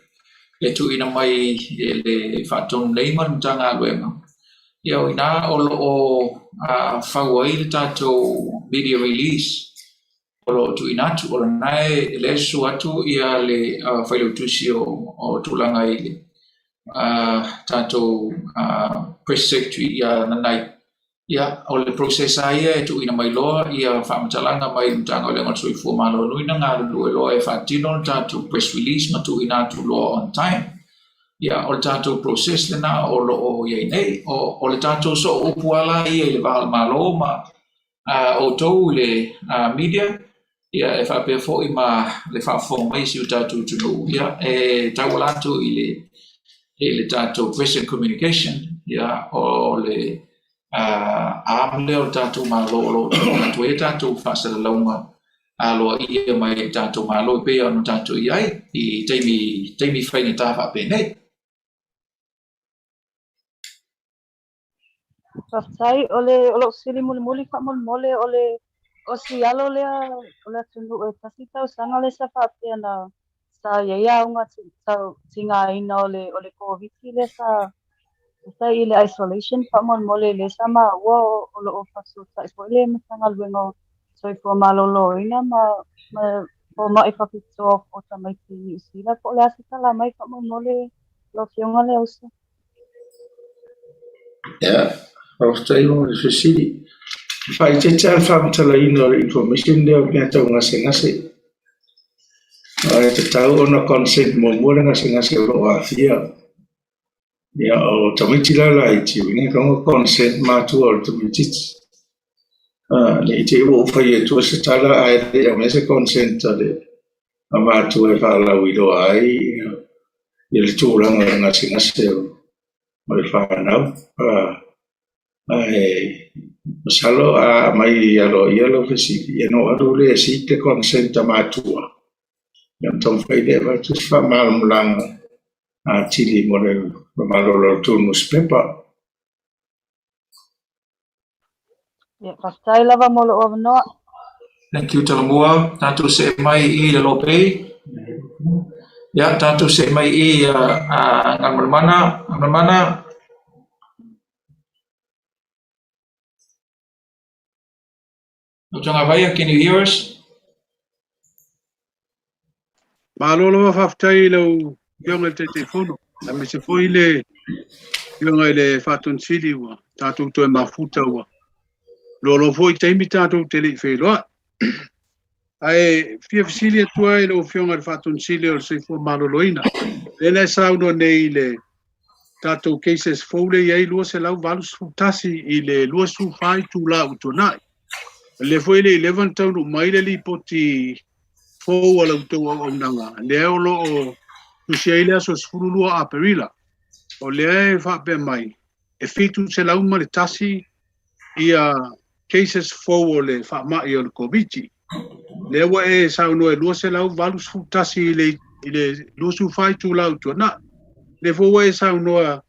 S1: e tuuina mai e le Faatonu nei ma le Matagaluega, ia o i ina o lo o fau ai le tatou media release o lo o tuuina atu. O lena e lea e susu atu ia le Failautusi o tulaga i le tatou Press Secretary ia Nanai. Ia, o le process lava ia e tuuina mai loa ia faamatalaga mai le Matagaluega o le Soifua Maloloina galulue loa e faatino le tatou press release ma tuuina atu loa on time. Ia, o le tatou process lena o lo o i ai nei. O, o le tatou sooupu lava la ia i le va o le Malo ma outou i le media, ia e faapea foi ma le faafofoga mai a si o tatou atunuu, ia e tauala atu i le i le tatou press and communication, ia o le arm lea o le tatou Malo o lo o tuuina atu ai a tatou faasalalauga aloaia mai le tatou Malo e pei ona tatou i ai i taimi taimi faigata faapenei.
S5: Faafetai, o le o lou fesili mulimuli faamolemole o le osi alo lea o le atunuu e tasi tausaga lea sa faapea na sa i ai auga tau tigaina o le o le Koviti lea sa sa i le isolation faamolemole lea sa maua o lo o faafesootai foi le Matagaluega o Soifua Maloloina ma ma fomai faapitoa o tamaiti i Niu Sila po o le a se tala mai faamolemole lau Afioga Leausa.
S2: Ia, faafetai mo le fesili. E faaeteete lava le faamatalaina o le information lea o mea tau gasegase. Ae tatau ona consent muamua le gasegase o lo o aafia. Ia, o tamaiti la laiti, o lona uiga e tatau ona consent matua o le tamaitiiti. Ne i te i ua ou fai atua se tala ae le i aumaia se consent a le matua e faalauiloa ai ia le tulaga o le gasegase o le fanau. Ae masalo a aumai aloaia lau fesili, ia ona ou alu lea e seek le consent a matua, ia ona taumafai lea e avatu se faamalamalamaga atili mo le mamalu o la outou nusipepa.
S5: Ia, faafetai lava mo lou avanoa.
S1: Thank you Talamua. Tatou see mai i le Lopei. Ia, tatou see mai i Galumalemana. Galumalemana. Dr. Gavaia, can you hear us?
S6: Malo lava faafetai i lau Afioga i le Taitaifono, aemaise foi le Afioga i le Faatonu Sili ua tatou toe mafuta ua loaloa foi taimi tatou te le i feiloai. Ae fia fesili atu ai i lau Afioga i le Faatonu Sili o le Soifua Maloloina, lea na e saunoa nei i le tatou cases fou lea e i ai 281 i le 24 itula ua tuanai. O lea foi e le i leva ona taunuu mai le lipoti fou a la outou auaunaga, lea o lo o tusi ai le aso 12 Aperila. O lea e faapea mai, e 701 ia cases fou o le faamai o le Koviti. Lea ua e saunoa e 281 i le, i le 24 itula ua tuanai. Lea foi ua e saunoa o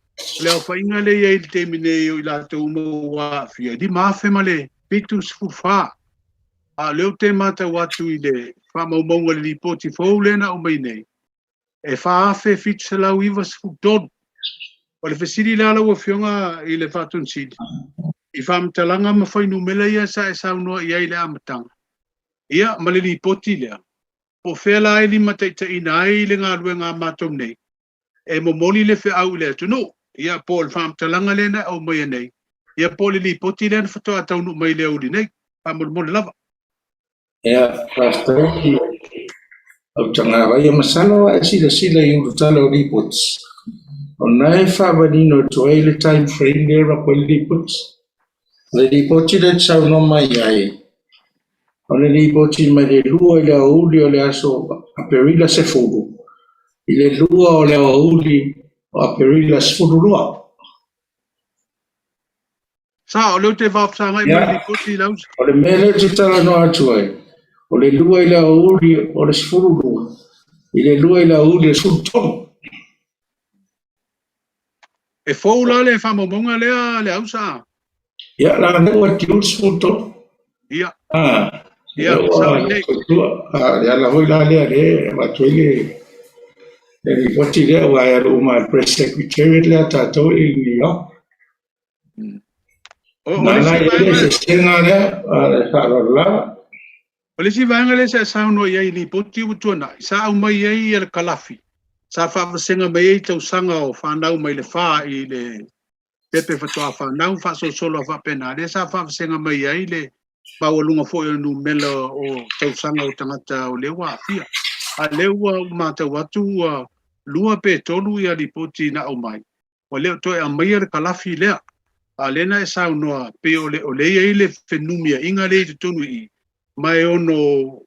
S6: le aofaiga lea e i ai i le taimi nei o i latou uma ua aafia, e 5,000 ma le 74. A o lea ou te matau atu i le faamaumauga i le lipoti fou lea na aumai nei, e 4,793. O le fesili la lau Afioga i le Faatonu Sili, i faamatalaga ma fuainumera ia sa e saunoa i ai i le amataga, ia ma le lipoti lea, po o fea la e limataitaiina ai le galuega a matou nei e momoli le feau i le atunuu, ia po o le faamatalaga lea na e aumaia nei, ia po o le lipoti lea na faatoa taunuu mai i le aoauli nei. Faamolemole lava.
S2: Ia, faafetai Autagavaia. Masalo a e silasila i ulutala o lipoti, o lena e faamanino atu ai le time frame lea e avatu ai le lipoti. O le lipoti lea e te saunoa mai ai, o le lipoti mai le 2 i le aoauli o le aso Aperila 10 i le 2 o le aoauli o Aperila 12.
S6: Sa, o lea ou te faafesagai mai le lipoti i Lausa.
S2: O le mea lea ou te talanoa atu ai, o le 2 i le aoauli o le 12 i le 2 i le aoauli o le 13.
S6: E fou la le faamaumauga lea Leausa?
S2: Ia, leaga o lea ua due le 13.
S6: Ia.
S2: Ah,
S6: Ia, sao lelei.
S2: Ah, le ala foi la lea lea e avatu ai le lipoti lea, aua e alu uma i le Press Secretariat lea a tatou i New York.
S6: O le isi vaega,
S2: eseesega lea, le faaaloalo lava.
S6: O le isi vaega lea sa e saunoa i ai i lipoti ua tuanai, sa aumai ai le kalafi, sa faavasega mai ai tausaga o fanau mai le 4 i le pepe faatoa fanau faasolosolo a faapena, lea sa faavasega mai ai le maualuga foi o le numera o tausaga o tagata o lea ua aafia. A lea ua matau atu ua 2 pe 3 ia lipoti na aumai, ua le o toe aumaia le kalafi lea. A o lea na e saunoa, pei o le, o lea e i ai le fenumiaiga lea i totonu i i, ma e ono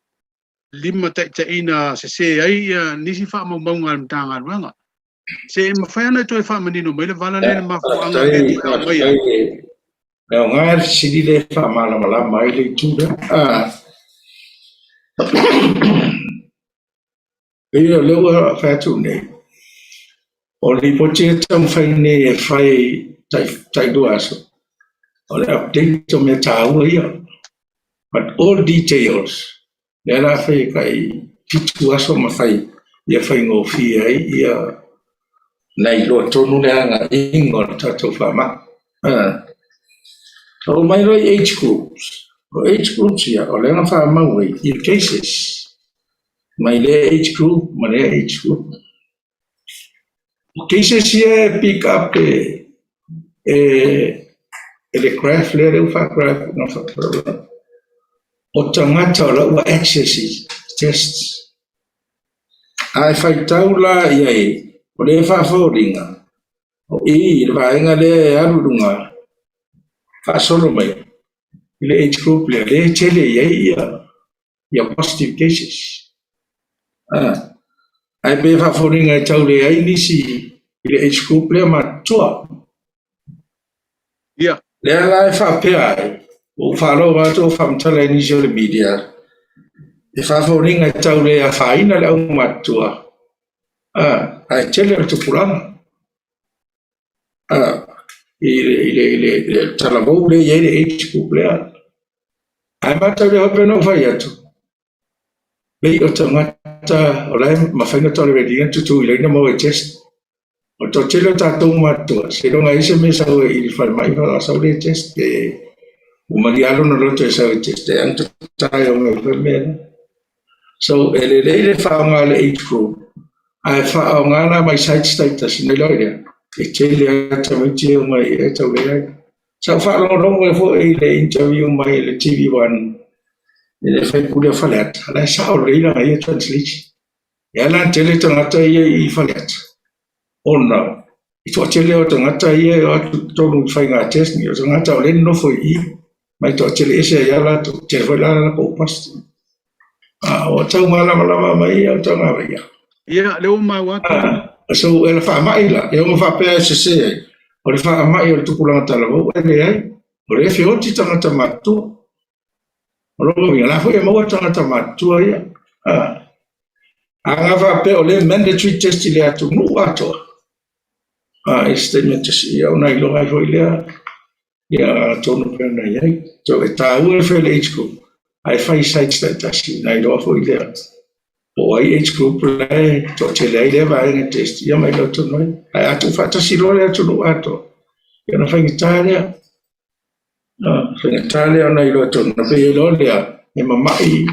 S6: limataitaiina sese ai ia nisi faamaumauga a le Matagaluega. Se e mafai ona e toe faamanino mai le vala lea i le mafuaaga lea e toe aumaia ai.
S2: E aoga le fesili lea e faamalamalama ai le itu lea. Pei o lea ua fai atu nei, o lipoti e taumafai nei e fai tailua aso, o le update o mea taua ia. But all details, lea la fai e tai 7 aso ma fai ia faigofie ai ia na iloa tonu le agaiga o le tatou faamai. Oo mai loa i age groups. O age groups ia, o lea na faamau ai i cases. Mai lea age group ma lea age group. O cases ia e pick up e e le graph lea lea ua faa-graph na fa-, o tagata o la ua access i tests. A e faitau la i ai, o lea e faafoliga, o i i le vaega lea e alu i luga, faasolo mai i le age group lea, lea e tele i ai ia positive cases. Ae pei e faafoliga e tau leai nisi i le age group lea matutua.
S6: Ia.
S2: Lea la e faapea ai, ua ou faalogo atu o faamatala i nisi o le media, e faafoliga e tau le afaina le aumatutua, ae tele o le tupulaga. I le talavou lea e i ai le age group lea. Ae matau lea pei ona ou fai atu, pei o tagata o la e mafai ona tolerate ina tutu i laina maua i test. O le toatele o tatou matutua, seiloga e i ai se mea e sau ai i le falemai faatoa sau lea e test pe ua malia lona loto e sau e test e agatata e omai e fai mea lea. So e lelei le faaaoga o le age group ae faaaoga la mai sites taitasi na iloa ai lea e tele lava tamaiti e omai e tau leai. Sa ou faalogologo ai foi i le interview mai le TV1 i le faipule o Faleata, o la e sao lelei lana ia translation. E ala ona tele tagata ia i Faleata ona i toatele o tagata ia e o atu i totonu i faiga test o tagata o lea e nonofo i i ma e toatele ese ai lava latou, tele foi la latou positive. Ua tau malamalama mai ia tauga ia.
S6: Ia, lea ua maua atu.
S2: So, e le faamai la, e ono faapea e sese ai, o le faamai o le tupulaga talavou e leai, o lea e feoti tagata matutua. O lona uiga, o la foi e maua tagata matutua ia. A na faapea o lea mandatory test i le atunuu atoa, i se taimi e tasi, ia ona iloa ai foi lea, ia tonu pei ona i ai. So, e taua le fai o le age group, ae fai i sites taitasi, ona iloa foi lea po o ai age group la e toatele ai lea vaega test, ia ma iloa tonu ai. Ae a tuufaatasi loa le atunuu atoa, ia ona faigata lea. Faigata lea ona iloa tonu, ona pei e iloa lea e mamai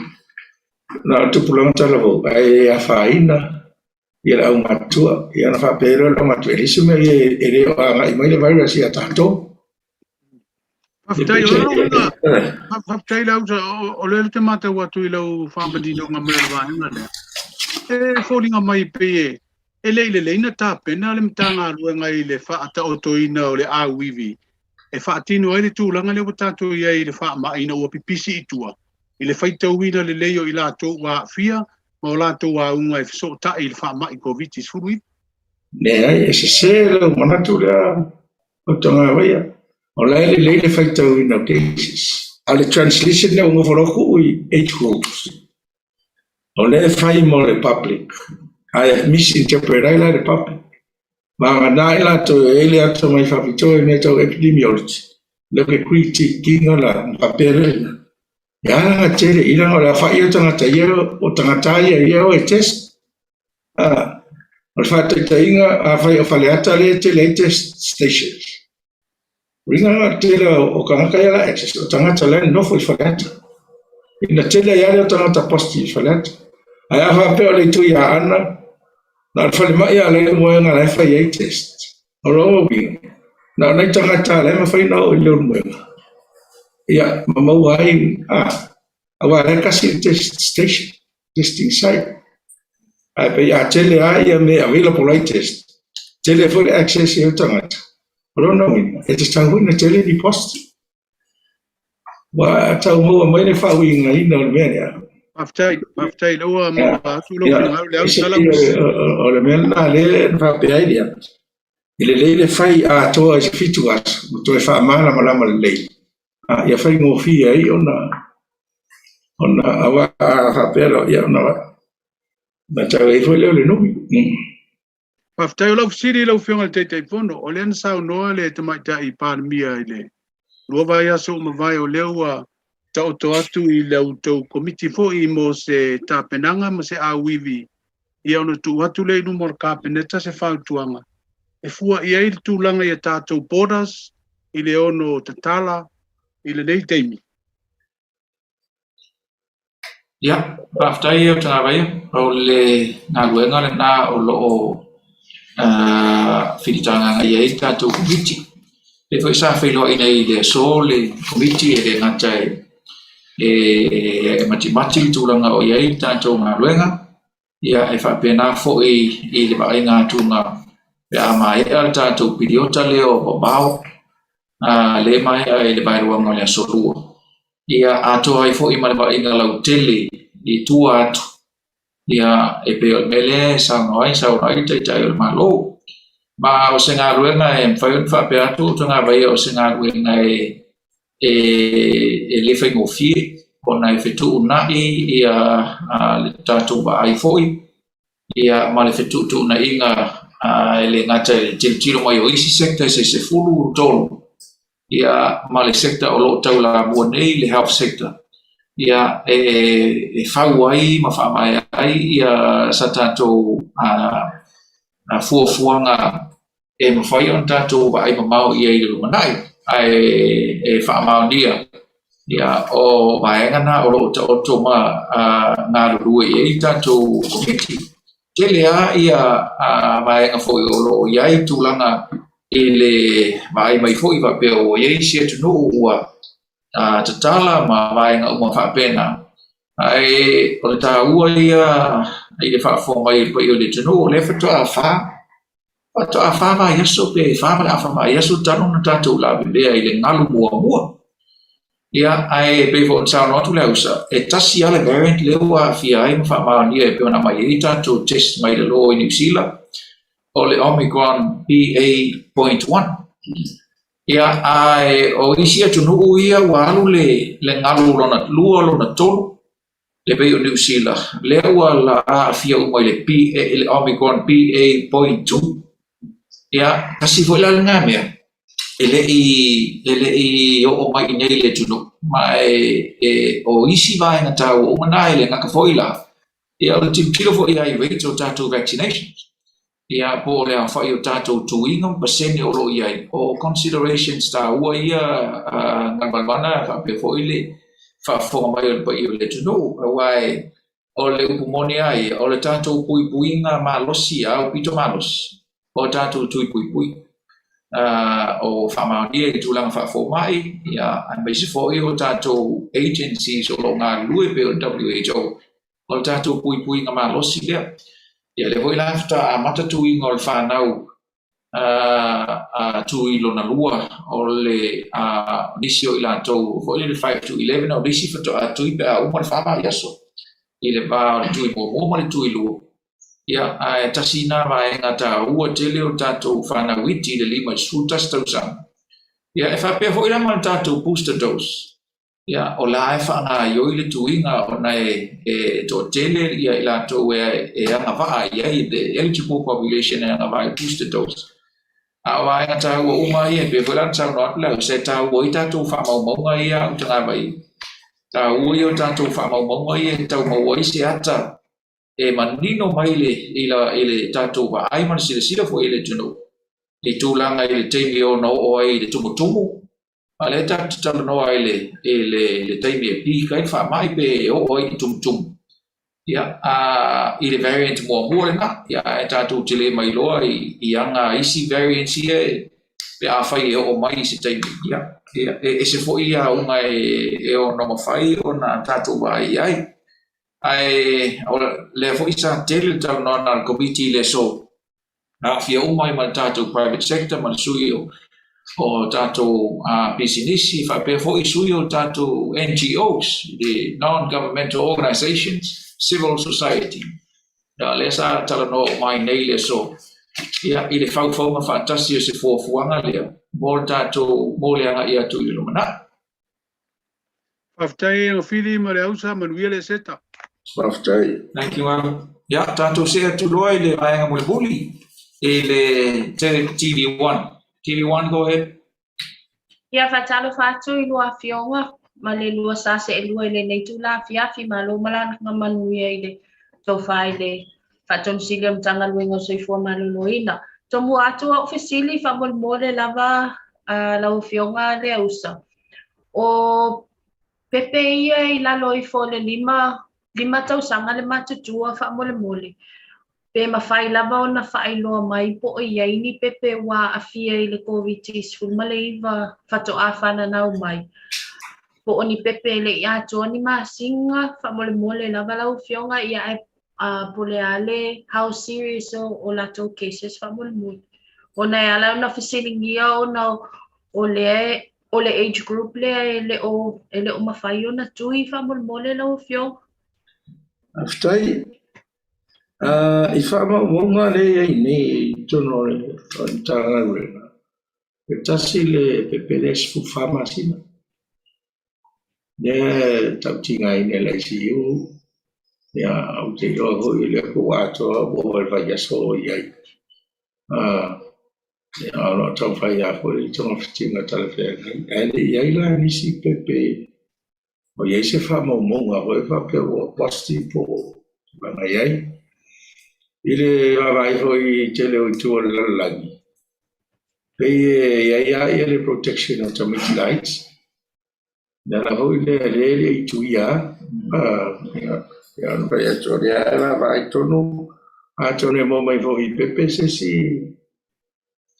S2: na o le tupulaga talavou, ae afaina ia le aumatutua. Ia ona faapea ai loa le aumatutua, e leai se mea e le o agai mai le virus ia tatou.
S6: Faafetai, o lona uiga, faafetai Lausa, o lea ou te matau atu i lau faamaninoga mai o le vaega lea. E foliga mai pei e le i lelei na tapena le Matagaluega i le faataotoina o le auivi e faatino ai le tulaga lea ua tatou i ai i le faamai ina ua pipisi i tua i le faitauina lelei o i latou ua aafia ma o latou auga e fesootai i le faamai Koviti-19.
S2: Leai, e sese lou manatu lea o Togavaia. O la e lelei le faitauina o cases. A o le translation lea ua nofo loa tuu i age groups. O lea e fai mo le public, ae misinterpret ai la le public. Vagana ai latou e i ai le atamai faapitoa i mea tau epidemiology, lea ke critique ina la ona faapea lea, e ala ona tele i leaga o le aofai o tagata ia, o tagata ia ia o e test. O le faataitaiga, afai o Faleata lea e tele ai test stations, uiga la o le tele o tagata ia la access, o tagata la e nonofo i Faleata. Ina tele ai lava lea o tagata positive i Faleata. Ae a faapea o le itu i Aana, na o le falemai lava la e i Leulumoega la e fai ai test. O lona uiga, na o nai tagata la e mafai ona oo i Leulumoega, ia, ma maua ai, aua o la e tasi le test station, testing site. Ae pei a tele lava ia mea e available ai test, tele foi le access i ai o tagata. O lona uiga, e tatau foi ona tele ni positive. Ua tau maua mai le faauigaina o le mea lea.
S6: Faafetai, faafetai lea ua maua atu lou finagalo le au sala.
S2: O le mea lena lea na faapea ai lea, e lelei le fai atoa i se 7 aso ma toe faamalamalama lelei, ia faigofie ai ona aua a faapea loa, ia ona tau ai foi lea o le numi.
S6: Faafetai. O lau fesili i lau Afioga i le Taitaifono, o lea na saunoa le Tamaitai Palemia i le 2 vaiaso ua mavae, o lea ua taoto atu i la outou komiti foi mo se tapenaga ma se auivi, ia ona tuu atu lea i luma o le Kapeneta se fautuaga e fua i ai le tulaga i a tatou borders i le ono tatala i lenei taimi.
S1: Ia, faafetai e Tagavaia, o le galuega lena o lo o filitagaga i ai le tatou Komiti. Lea foi sa feiloaiina i le aso le Komiti e le gata e matimati le tulaga o i ai le tatou galuega, ia e faapena foi i le vaaiga atuga pe a maea le tatou piliota lea o vavao, lea e maea i le vaeluaga o le aso Lua. Ia atoa ai foi ma le vaaiga lautele i tua atu, ia e pei o le mea lea e saunoa ai, saunoa ai le Taitai o le Malo. Ma o se galuega e mafai ona faapea atu o Tagavaia o se galuega e le faigofie ona e fetuunai ia le tatou vaai foi ia ma le fetuutuunaiga e le gata i le tilotilo mai o isi sectors e 13 ia ma le sector o lo o taulamua nei le health sector ia e fau ai ma faamaea ai ia sa tatou fuafuaga e mafai ona tatou vaai mamao i ai i le lumanai, ae e faamaonia ia o vaega na o lo o taoto ma galulue i ai tatou komiti. Tele lava ia vaega foi o lo o i ai tulaga i le vaai mai foi faapea ua i ai isi atunuu ua tatala ma vaega uma faapena. Ae o le taua ia i le faafofoga mai o le paia o le atunuu, o lea faatoa Faatoa fa vaiaso pe fa ma le afa vaiaso talu ona tatou lavevea i le galu muamua. Ia, ae pei foi ona saunoa atu le ausa, e tasi lava le variant lea ua aafia ai ma faamaonia e pei ona aumai ai tatou test mai lalo i Niu Sila, o le Omicron BA.1. Ia, ae o isi atunuu ia ua alu le galu lona lua, lona tolu, e pei o Niu Sila, lea ua aafia uma i le BA, i le Omicron BA.2. Ia, tasi foi la lena mea, e le i, e le i oo mai i inei i le atunuu, ma e, e, o isi vaega taua uma na e le gata foi la, ia o le tilotilo foi i ai i rates o tatou vaccinations. Ia, po o le aofai o tatou tuiga ma pasene o lo o i ai, o considerations taua ia a Galumalemana faapea foi le faafofoga mai o le paia o le atunuu, aua o le upu moni lava ia, o le tatou puipuiga malosi, a aupito malosi, o tatou tui puipui. O faamaonia i le tulaga faafomai, ia, aemaise foi o tatou agencies o lo o galulue pei o le WHO, o le tatou puipuiga malosi lea. Ia lea foi la faatoa amata tuiga o le fanau a tui lona lua o le nisi o i latou foi le 5 to 11 o nisi faatoa tui pe a uma le 4 vaiaso i le va o le tui muamua ma le tui lua. Ia, ae tasi na vaega taua tele o tatou fanau iti i le 51 tausaga. Ia, e faapea foi la ma le tatou booster dose. Ia, o la e faagaioi le tuiga ona e, e toatele ia i latou e, e agavaa i ai, the eligible population e agavaa i booster dose. A o vaega taua uma ia, e pei foi la ona saunoa atu le ausa, e taua ai tatou faamaumauga ia a Utagavai. Taua ia o tatou faamaumauga ia e tau maua ai se ata e manino mai le, i, la, i le tatou vaai ma le silasila foi i le atunuu i tulaga i le taimi e ono oo ai i le tumutumu, a o lea tatou te talanoa i le, i le, i le taimi e peak ai le faamai pe e oo ai i le tumutumu. Ia, a, i le variant muamua lena, ia, ae tatou te le mailoa i, i aga a isi variants ia e, pe afai e oo mai i se taimi, ia, ia, e ese foi auga e, e ono mafai ona tatou vaai i ai. Ae o lea foi sa tele le talanoaga a le Komiti i le aso, aafia uma ai ma le tatou private sector ma le sui o, o tatou pisinisi, faapea foi sui o tatou NGOs, the non-governmental organizations, civil society. Ia, lea sa talanoa uma ai nei i le aso, ia, i le faufauga faatasi o se fuafuaga lea mo le tatou, mo le agai atu i le lumanai.
S6: Faafetai Agafili ma le Ausa, manuia le Eseta.
S2: Faafetai.
S1: Thank you, Al. Ia, tatou see atu loa i le vaega mulimuli i le TV1. TV1, go ahead.
S7: Ia, faatalofa atu i lua afioga ma le lua sa seelua i lenei itula afiafi. Malo malaga manuia i le tofa i le Faatonu Sili o le Matagaluega o le Soifua Maloloina. Tomua atu au fesili faamolemole lava lau Afioga Leausa. O pepe ia i lalo ifo o le 5, 5 tausaga le matutua faamolemole, pe mafai lava ona faailoa mai po o i ai ni pepe ua aafia i le Koviti-19 faatoa fananau mai, po o ni pepe e le i atoa ni masina faamolemole lava lau Afioga, ia ae po o le a le how serious o latou cases faamolemole. Ona e ala ona fesiligia ona o lea o le age group lea e le o e le o mafai ona tui faamolemole lau Afioga.
S2: Faafetai. I faamaumauga lea e i ai nei i totonu o le Matagaluega, e tasi le pepe lea e 14 masina. Lea e tautigaina i le ICU, ia, ou te iloa foi o lea po ua atoa ua oo i le vaiaso o i ai. Ia, o lo o taumafai lava foi le togafitiga talafeagai. Ae le i ai la nisi pepe o i ai se faamaumauga foi faapea ua positive po o tulaga i ai. I le vaavaai foi i tele o itu o le lalolagi, pei e i ai lava le protection o tamaiti laiti. Le ala foi lea lea e le i tuia lava. Ia ona fai atu o lea e vaavaai tonu, atonu e maua mai foi i pepe se isi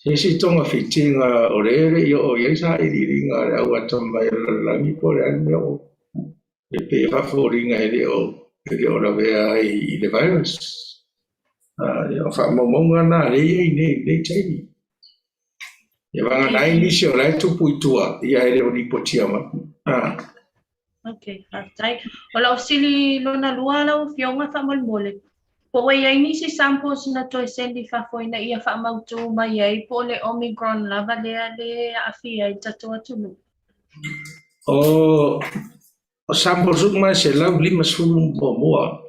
S2: se isi togafitiga o lea e le i oo i ai sailiiliga a le au atamamai o le lalolagi po o le a le mea o e pei e faafoliga e le o e le o lavea ai i le virus. Ia, o faamaumauga na lea e i ai nei i lenei taimi. Ia vagana ai nisi o la e tupu i tua, ia e le o lipotia mai. Ah.
S7: Ok, faafetai. O lau fesili lona lua lau Afioga faamolemole, po ua i ai nisi samples na toe send i fafo ina ia faamautu mai ai po o le Omicron lava lea le aafia ai le tatou atunuu?
S2: O, o samples uma e 151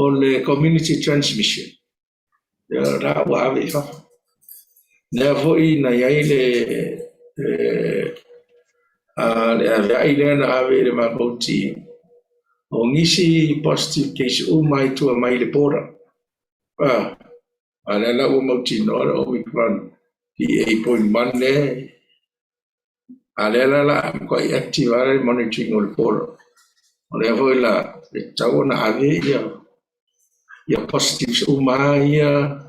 S2: o le community transmission. Ia la ua ave i fafo. Lea foi na i ai le, le, le aveai lea na ave i le matou team, o nisi positive case uma i tua mai le border. A, a lea la ua mautinoa le Omicron BA.1 lea, a lea la la matuai active lava le monitoring o le border. O lea foi la e tatau ona ave ia ia positives uma lava ia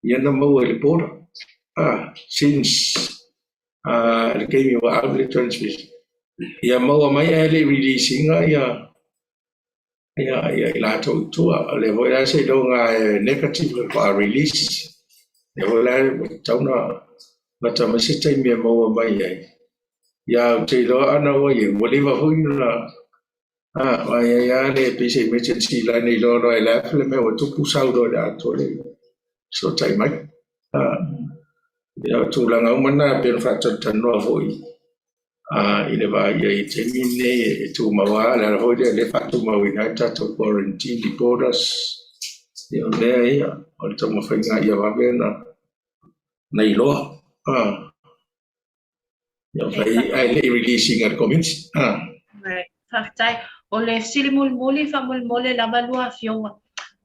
S2: ia na maua i le border. Ah, since le taimi ua ave le transmission. Ia maua mai ae le i release ina ia ia ia i latou i tua. O lea foi la seiloga e negative faatoa release. Lea foi la ua tatau ona lata mai se taimi e maua mai ai. Ia ou te iloa ana ua i ai, ua leva foi ona. Aua e i ai lava le pei se emergency line e iloa loa e le app le mea ua tupu sau loa i le atoa le fesootai mai. Ia o tulaga uma na e pei ona faatalatalanoa foi i le vaai i ai i le taimi lenei e tumau lava, o le ala foi lea o lea e faatumauina ai le tatou quarantine i borders. Ia o mea ia, o le taumafaiga ia vave ona iloa. Ia fai ae le i release ina i le community.
S7: Right. Faafetai. O le fesili mulimuli faamolemole lava lua afioga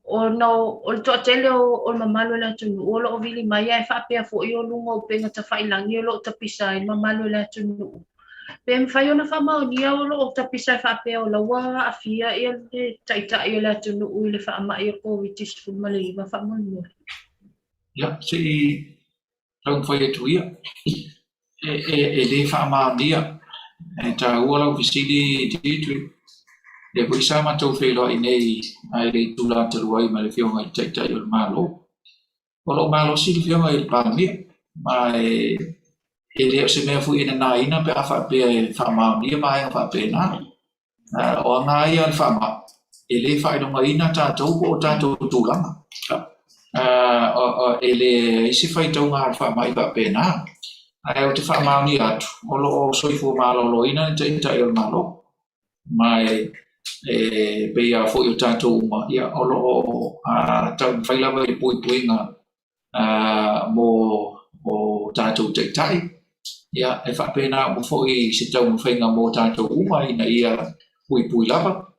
S7: ona o le toatele o le mamalu o le atunuu o lo o vili mai ae faapea foi o luga o upega tafailagi o lo o tapisa ai le mamalu o le atunuu. Pe mafai ona faamaonia o lo o tapisa ai faapea o la ua aafia ia le taitai o le atunuu i le faamai o le Koviti-19 faamolemole.
S1: Ia, se i taumafai atu ia. E le faamaonia. E taua lau fesili Deirdre. Lea foi sa matou feiloai nei i le itula talu ai ma le Afioga i le Taitai o le Malo. O lo o malosi le Afioga i le Palemia, ma e le o se mea foi e nanaina pe a faapea e faamaonia vaega faapena. O aga lava ia a le faamai, e le faailogaina tatou po o tatou tulaga. E leai se faitauga a le faamai faapena. Ae ou te faamaonia atu, o lo o soifua maloloina le Taitai o le Malo. Ma e pei lava foi o tatou uma, ia, o lo o taumafai lava i le puipuiga mo o tatou taitai, ia, e faapena uma foi se taumafaiga mo tatou uma ina ia puipui lava,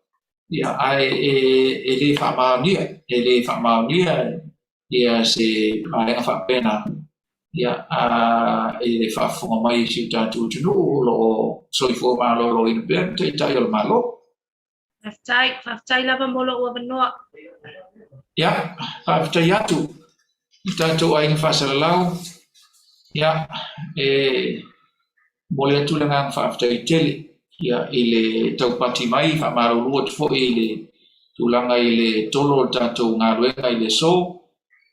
S1: ia, ae e le faamaonia, e le faamaonia ia se vaega faapena, ia, i le faafofoga mai a si o tatou atunuu o lo o soifua maloloina pea le Taitai o le Malo.
S7: Faafetai, faafetai lava mo lou avanoa.
S1: Ia, faafetai atu i tatou aiga faasalalau. Ia, e momoli atu le agaga faafetai tele ia, i le taupati mai, faamalulu atu foi i le tulaga i le tolo o le tatou galuega i le aso.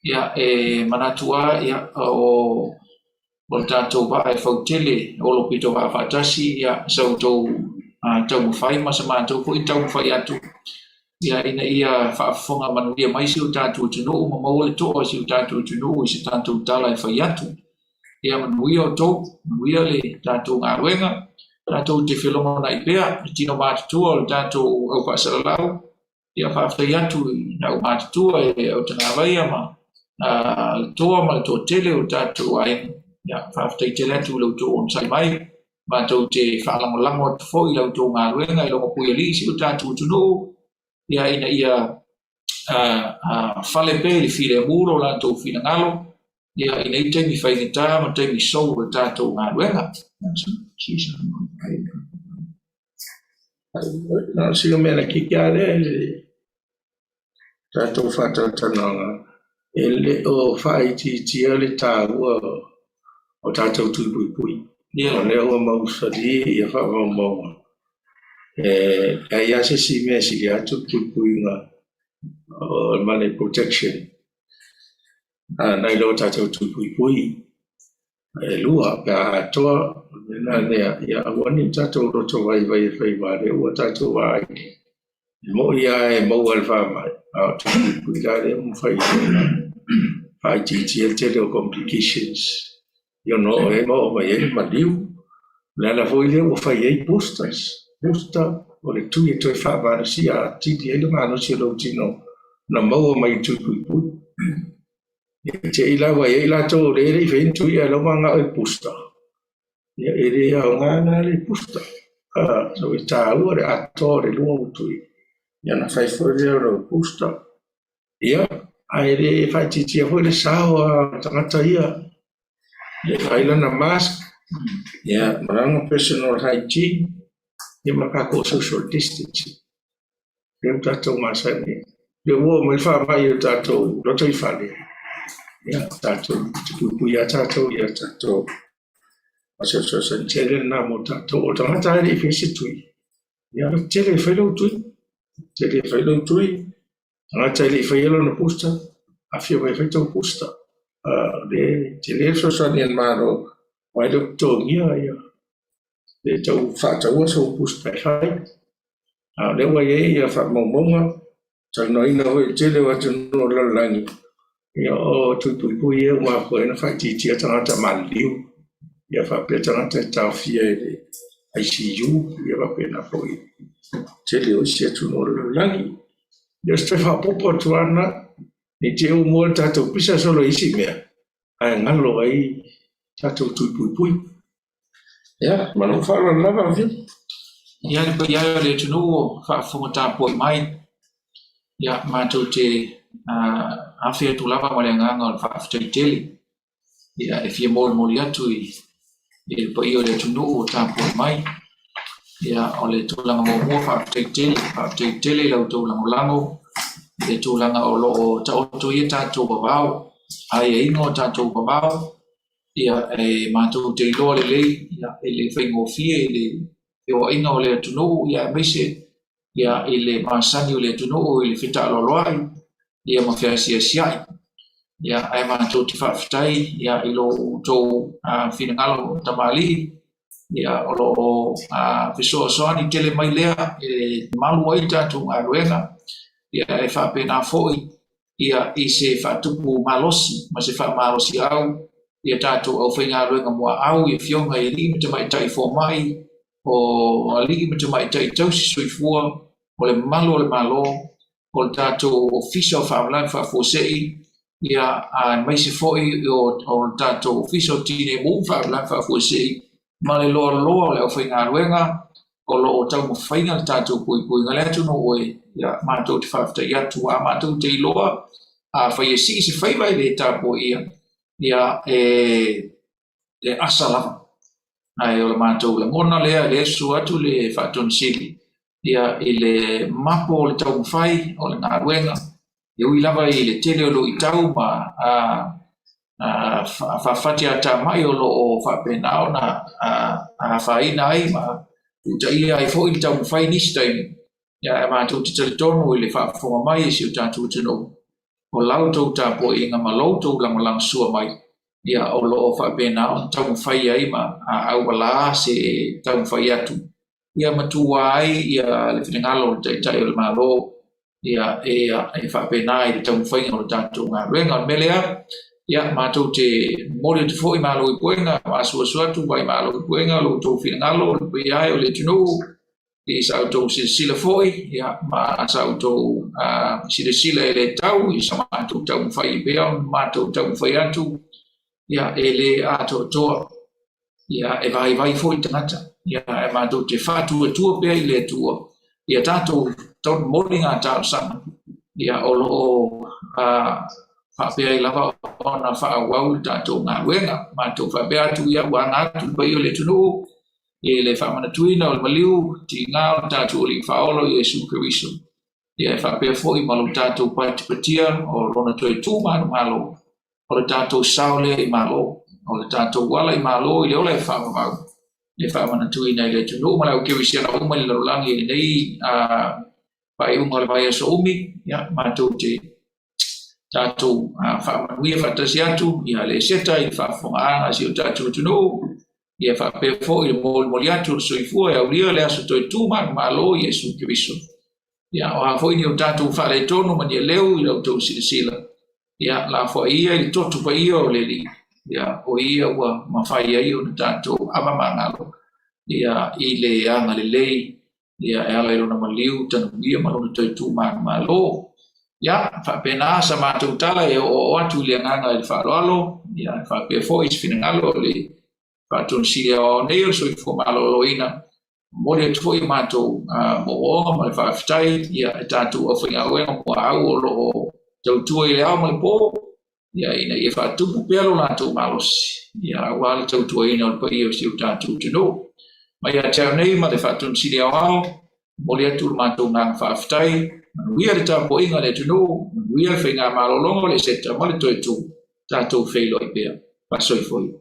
S1: Ia, e manatu lava, ia, o O le tatou vaa e fau tele, olo pito vaa faatasi, ia, sa outou taumafai ma sa matou foi taumafai atu, ia, ina ia faafofoga manuia mai si o tatou atunuu ma maua le toa o si o tatou atunuu i se tatou tala e fai atu. Ia manuia outou, manuia le tatou galuega, tatou te felogonai pea i tino matutua o le tatou au faasalalau, Ia faafetai atu i na aumatutua e Autagavaia ma le toa ma le toatele o tatou aiga. Ia faafetai tele atu i lo outou onosai mai. Matou te faalagolago atu foi i la outou galuega i Logopuialii i si o tatou atunuu, ia ina ia fale pea i le filemu lo latou finagalo, ia i nei taimi faigata ma taimi sou o le tatou galuega.
S2: Na o sina mea laitiiti lava lea i le tatou faatalatalanoaga, e le o faaitiitia le taua o tatou tui puipui. O lea ua mausali ia faamaumauga, e leai lava se isi mea e sili atu le puipuiga ma le protection nai lo tatou tui puipui. E lua, pe a atoa le mea lea, ia aua ne i tatou loto vaivai e fai aua o lea ua tatou vaai, e moni lava e maua e le faamai, a o tui puipui la lea ua mafai ona faaitiitia le tele o complications e ono oo ai ma oo mai ai le maliu. O le ala foi lea ua fai ai boosters, booster o le tui e toe faamalosia atili ai le malosi o lou tino na maua mai i le tui puipui. E te i la ua i ai latou o lea e le i faia ni tui ae la ua mananao e booster. Ia e le aoga la le booster. So e taua le atoa o le lua ua tui. Ia ona fai foi lea o lau booster. Ia, ae le faaitiitia foi le sao o le tagata ia. E fai lana mask, ia, ma lana personal hygiene, ia ma tatou social distancing. Lea ua tatou masani ai. Lea ua oo mai le faamai i o tatou lotoifale, ia, tatou te puipui lava tatou ia tatou masoasoa tele lena mo tatou. O le tagata lava e le i faia se tui, ia tele e fai lou tui, tele e fai lou tui, tagata e le i faia lona booster, afio mai e fai tau booster. Lea e tele le fesoasoani a le Malo, aua e le o totogia ia, le tau faataua sou booster e fai. A o lea ua i ai ia faamaumauga, talanoaina foi i le tele o atunuu o le lalolagi, ia o tui puipui ia ua mafua ai ona faaitiitia tagata maliliu, ia faapea tagata e taofia i le ICU, ia faapena foi i le tele o isi atunuu o le lalolagi. Ia o se toe faaopoopo atu lava lena, ne i te i ua mua le tatou pisa solo i isi mea, ae galo ai tatou tui puipui. Ia, ma lou faaaloalo lava lau Afioga.
S1: Ia, le paia e o le atunuu o faafofoga tapuai mai, ia, matou te afe atu lava ma le agaga o le faafetai tele. Ia, e fia molimoli atu i le paia o le atunuu o tapuai mai. Ia, o le tulaga muamua, faafetai tele, faafetai tele i la outou lagolago i le tulaga o lo o taoto ai tatou vavao, aiaiga o tatou vavao, Ia, e matou te iloa lelei, ia, e le faigofie i le feoaiga o le atunuu, ia, aemaise ia, i le masani o le atunuu i le fetaaloloai, ia, ma feasiasiai. Ia, ae matou te faafetai, ia, i lo outou finagalo tamalii, ia, o lo o fesoasoani tele mai lea e malu ai le tatou galuega, ia, e faapena foi ia i se faatupu malosi ma se faamalosiau i a tatou aufaigaluega muaau, i afioga i alii ma tamaitai fomai, o alii ma tamaitai tausi soifua, o le malu o le Malo, o le tatou Ofisa o Faalavelave Faafuasei, ia aemaise foi o le tatou Ofisa o Tinei Mu ma Faalavelave Faafuasei, ma le loaloa o le aufaigaluega o lo o taumafaina le tatou puipuiga le atunuu e, ia, matou te faafetai atu. A matou te iloa, afai e sii se faiva e le tapuaia, ia, e asa lava. Ae o le matou lagona lea, lea e susu atu le Faatonu Sili, ia, i le mapo o le taumafai o le galuega, e ui lava i le tele o luitau ma faafatiatamai o lo o faapena ona afaina ai ma tutaia ai foi le taumafai i nisi taimi, ae matou te talitonu i le faafofoga mai a si o tatou atunuu, o la outou tapuaiga ma lo outou lagolagosua mai, ia, o lo o faapena ona taumafai ai ma auala se taumafai atu, ia matua ai ia le finagalo o le Taitai o le Malo, ia, e faapena i le taumafaiga o le tatou galuega. O le mea lea, ia, matou te momoli atu foi malo i puega, ma asuasu atu vai malo i puega lo outou finagalo, le paia e o le atunuu, i sa outou silasila foi, ia, ma sa outou silasila e le tau i sa matou taumafai pea ona matou taumafai atu, ia, e le atoatoa. Ia, e vaivai foi le tagata. Ia, ae matou te faatuatua pea i le Atua ia tatou momoli ngā talosaga, ia, o lo o faapea ai lava ona faaauau le tatou galuega. Matou faapea atu, ia, ua aga atu le paia o le atunuu i le faamanatuina o le maliu tiga o le tatou Alii Faaola Iesu Keriso. Ia, e faapea foi ma lo tatou patipatia o lona toe tu manumalo, o le tatou sao lea i Malo, o le tatou ala i Malo i le ola e faavavau, e faamanatuina i le atunuu ma le au kerisiano uma i le lalolagi i lenei faaiuga o le vaiaso umi, ia, matou te tatou faamanuia faatasi atu ia le Eseta i le faafofogaaga a si o tatou atunuu, ia faapea foi le molimoli atu o le soifua e aulia le aso toe tu manumalo Iesu Keriso. Ia, o a foi ni o tatou faaletonu ma ni aleu i la outou silasila, ia, lafoai ia i le toto paia o le Alii, ia, o ia ua mafai ai ona tatou avamagalo, ia, i le agalelei, ia, e ala i lona maliu tanuia ma lona toe tu manumalo. Ia, faapena sa matou tala e oooo atu i le agaga i le faaaloalo, ia, e faapea foi se finagalo o le Faatonu Sili Aoao nei o le Soifua Maloloina, Momoli atu foi o matou moomooga ma le faafetai ia e tatou aufaigaluega muaau o lo o tautua i le ao ma le po, ia ina ia faatupu pea lo latou malosi, ia aua le tautuaina o le paia o si o tatou atunuu. Mai ia te au nei ma le Faatonu Sili Aoao, momoli atu le matou agaga faafetai, manuia le tapuaiga a le atunuu, manuia le faigamalologa o le Eseta ma le toe tu, tatou feiloai pea. Faasoifua ia.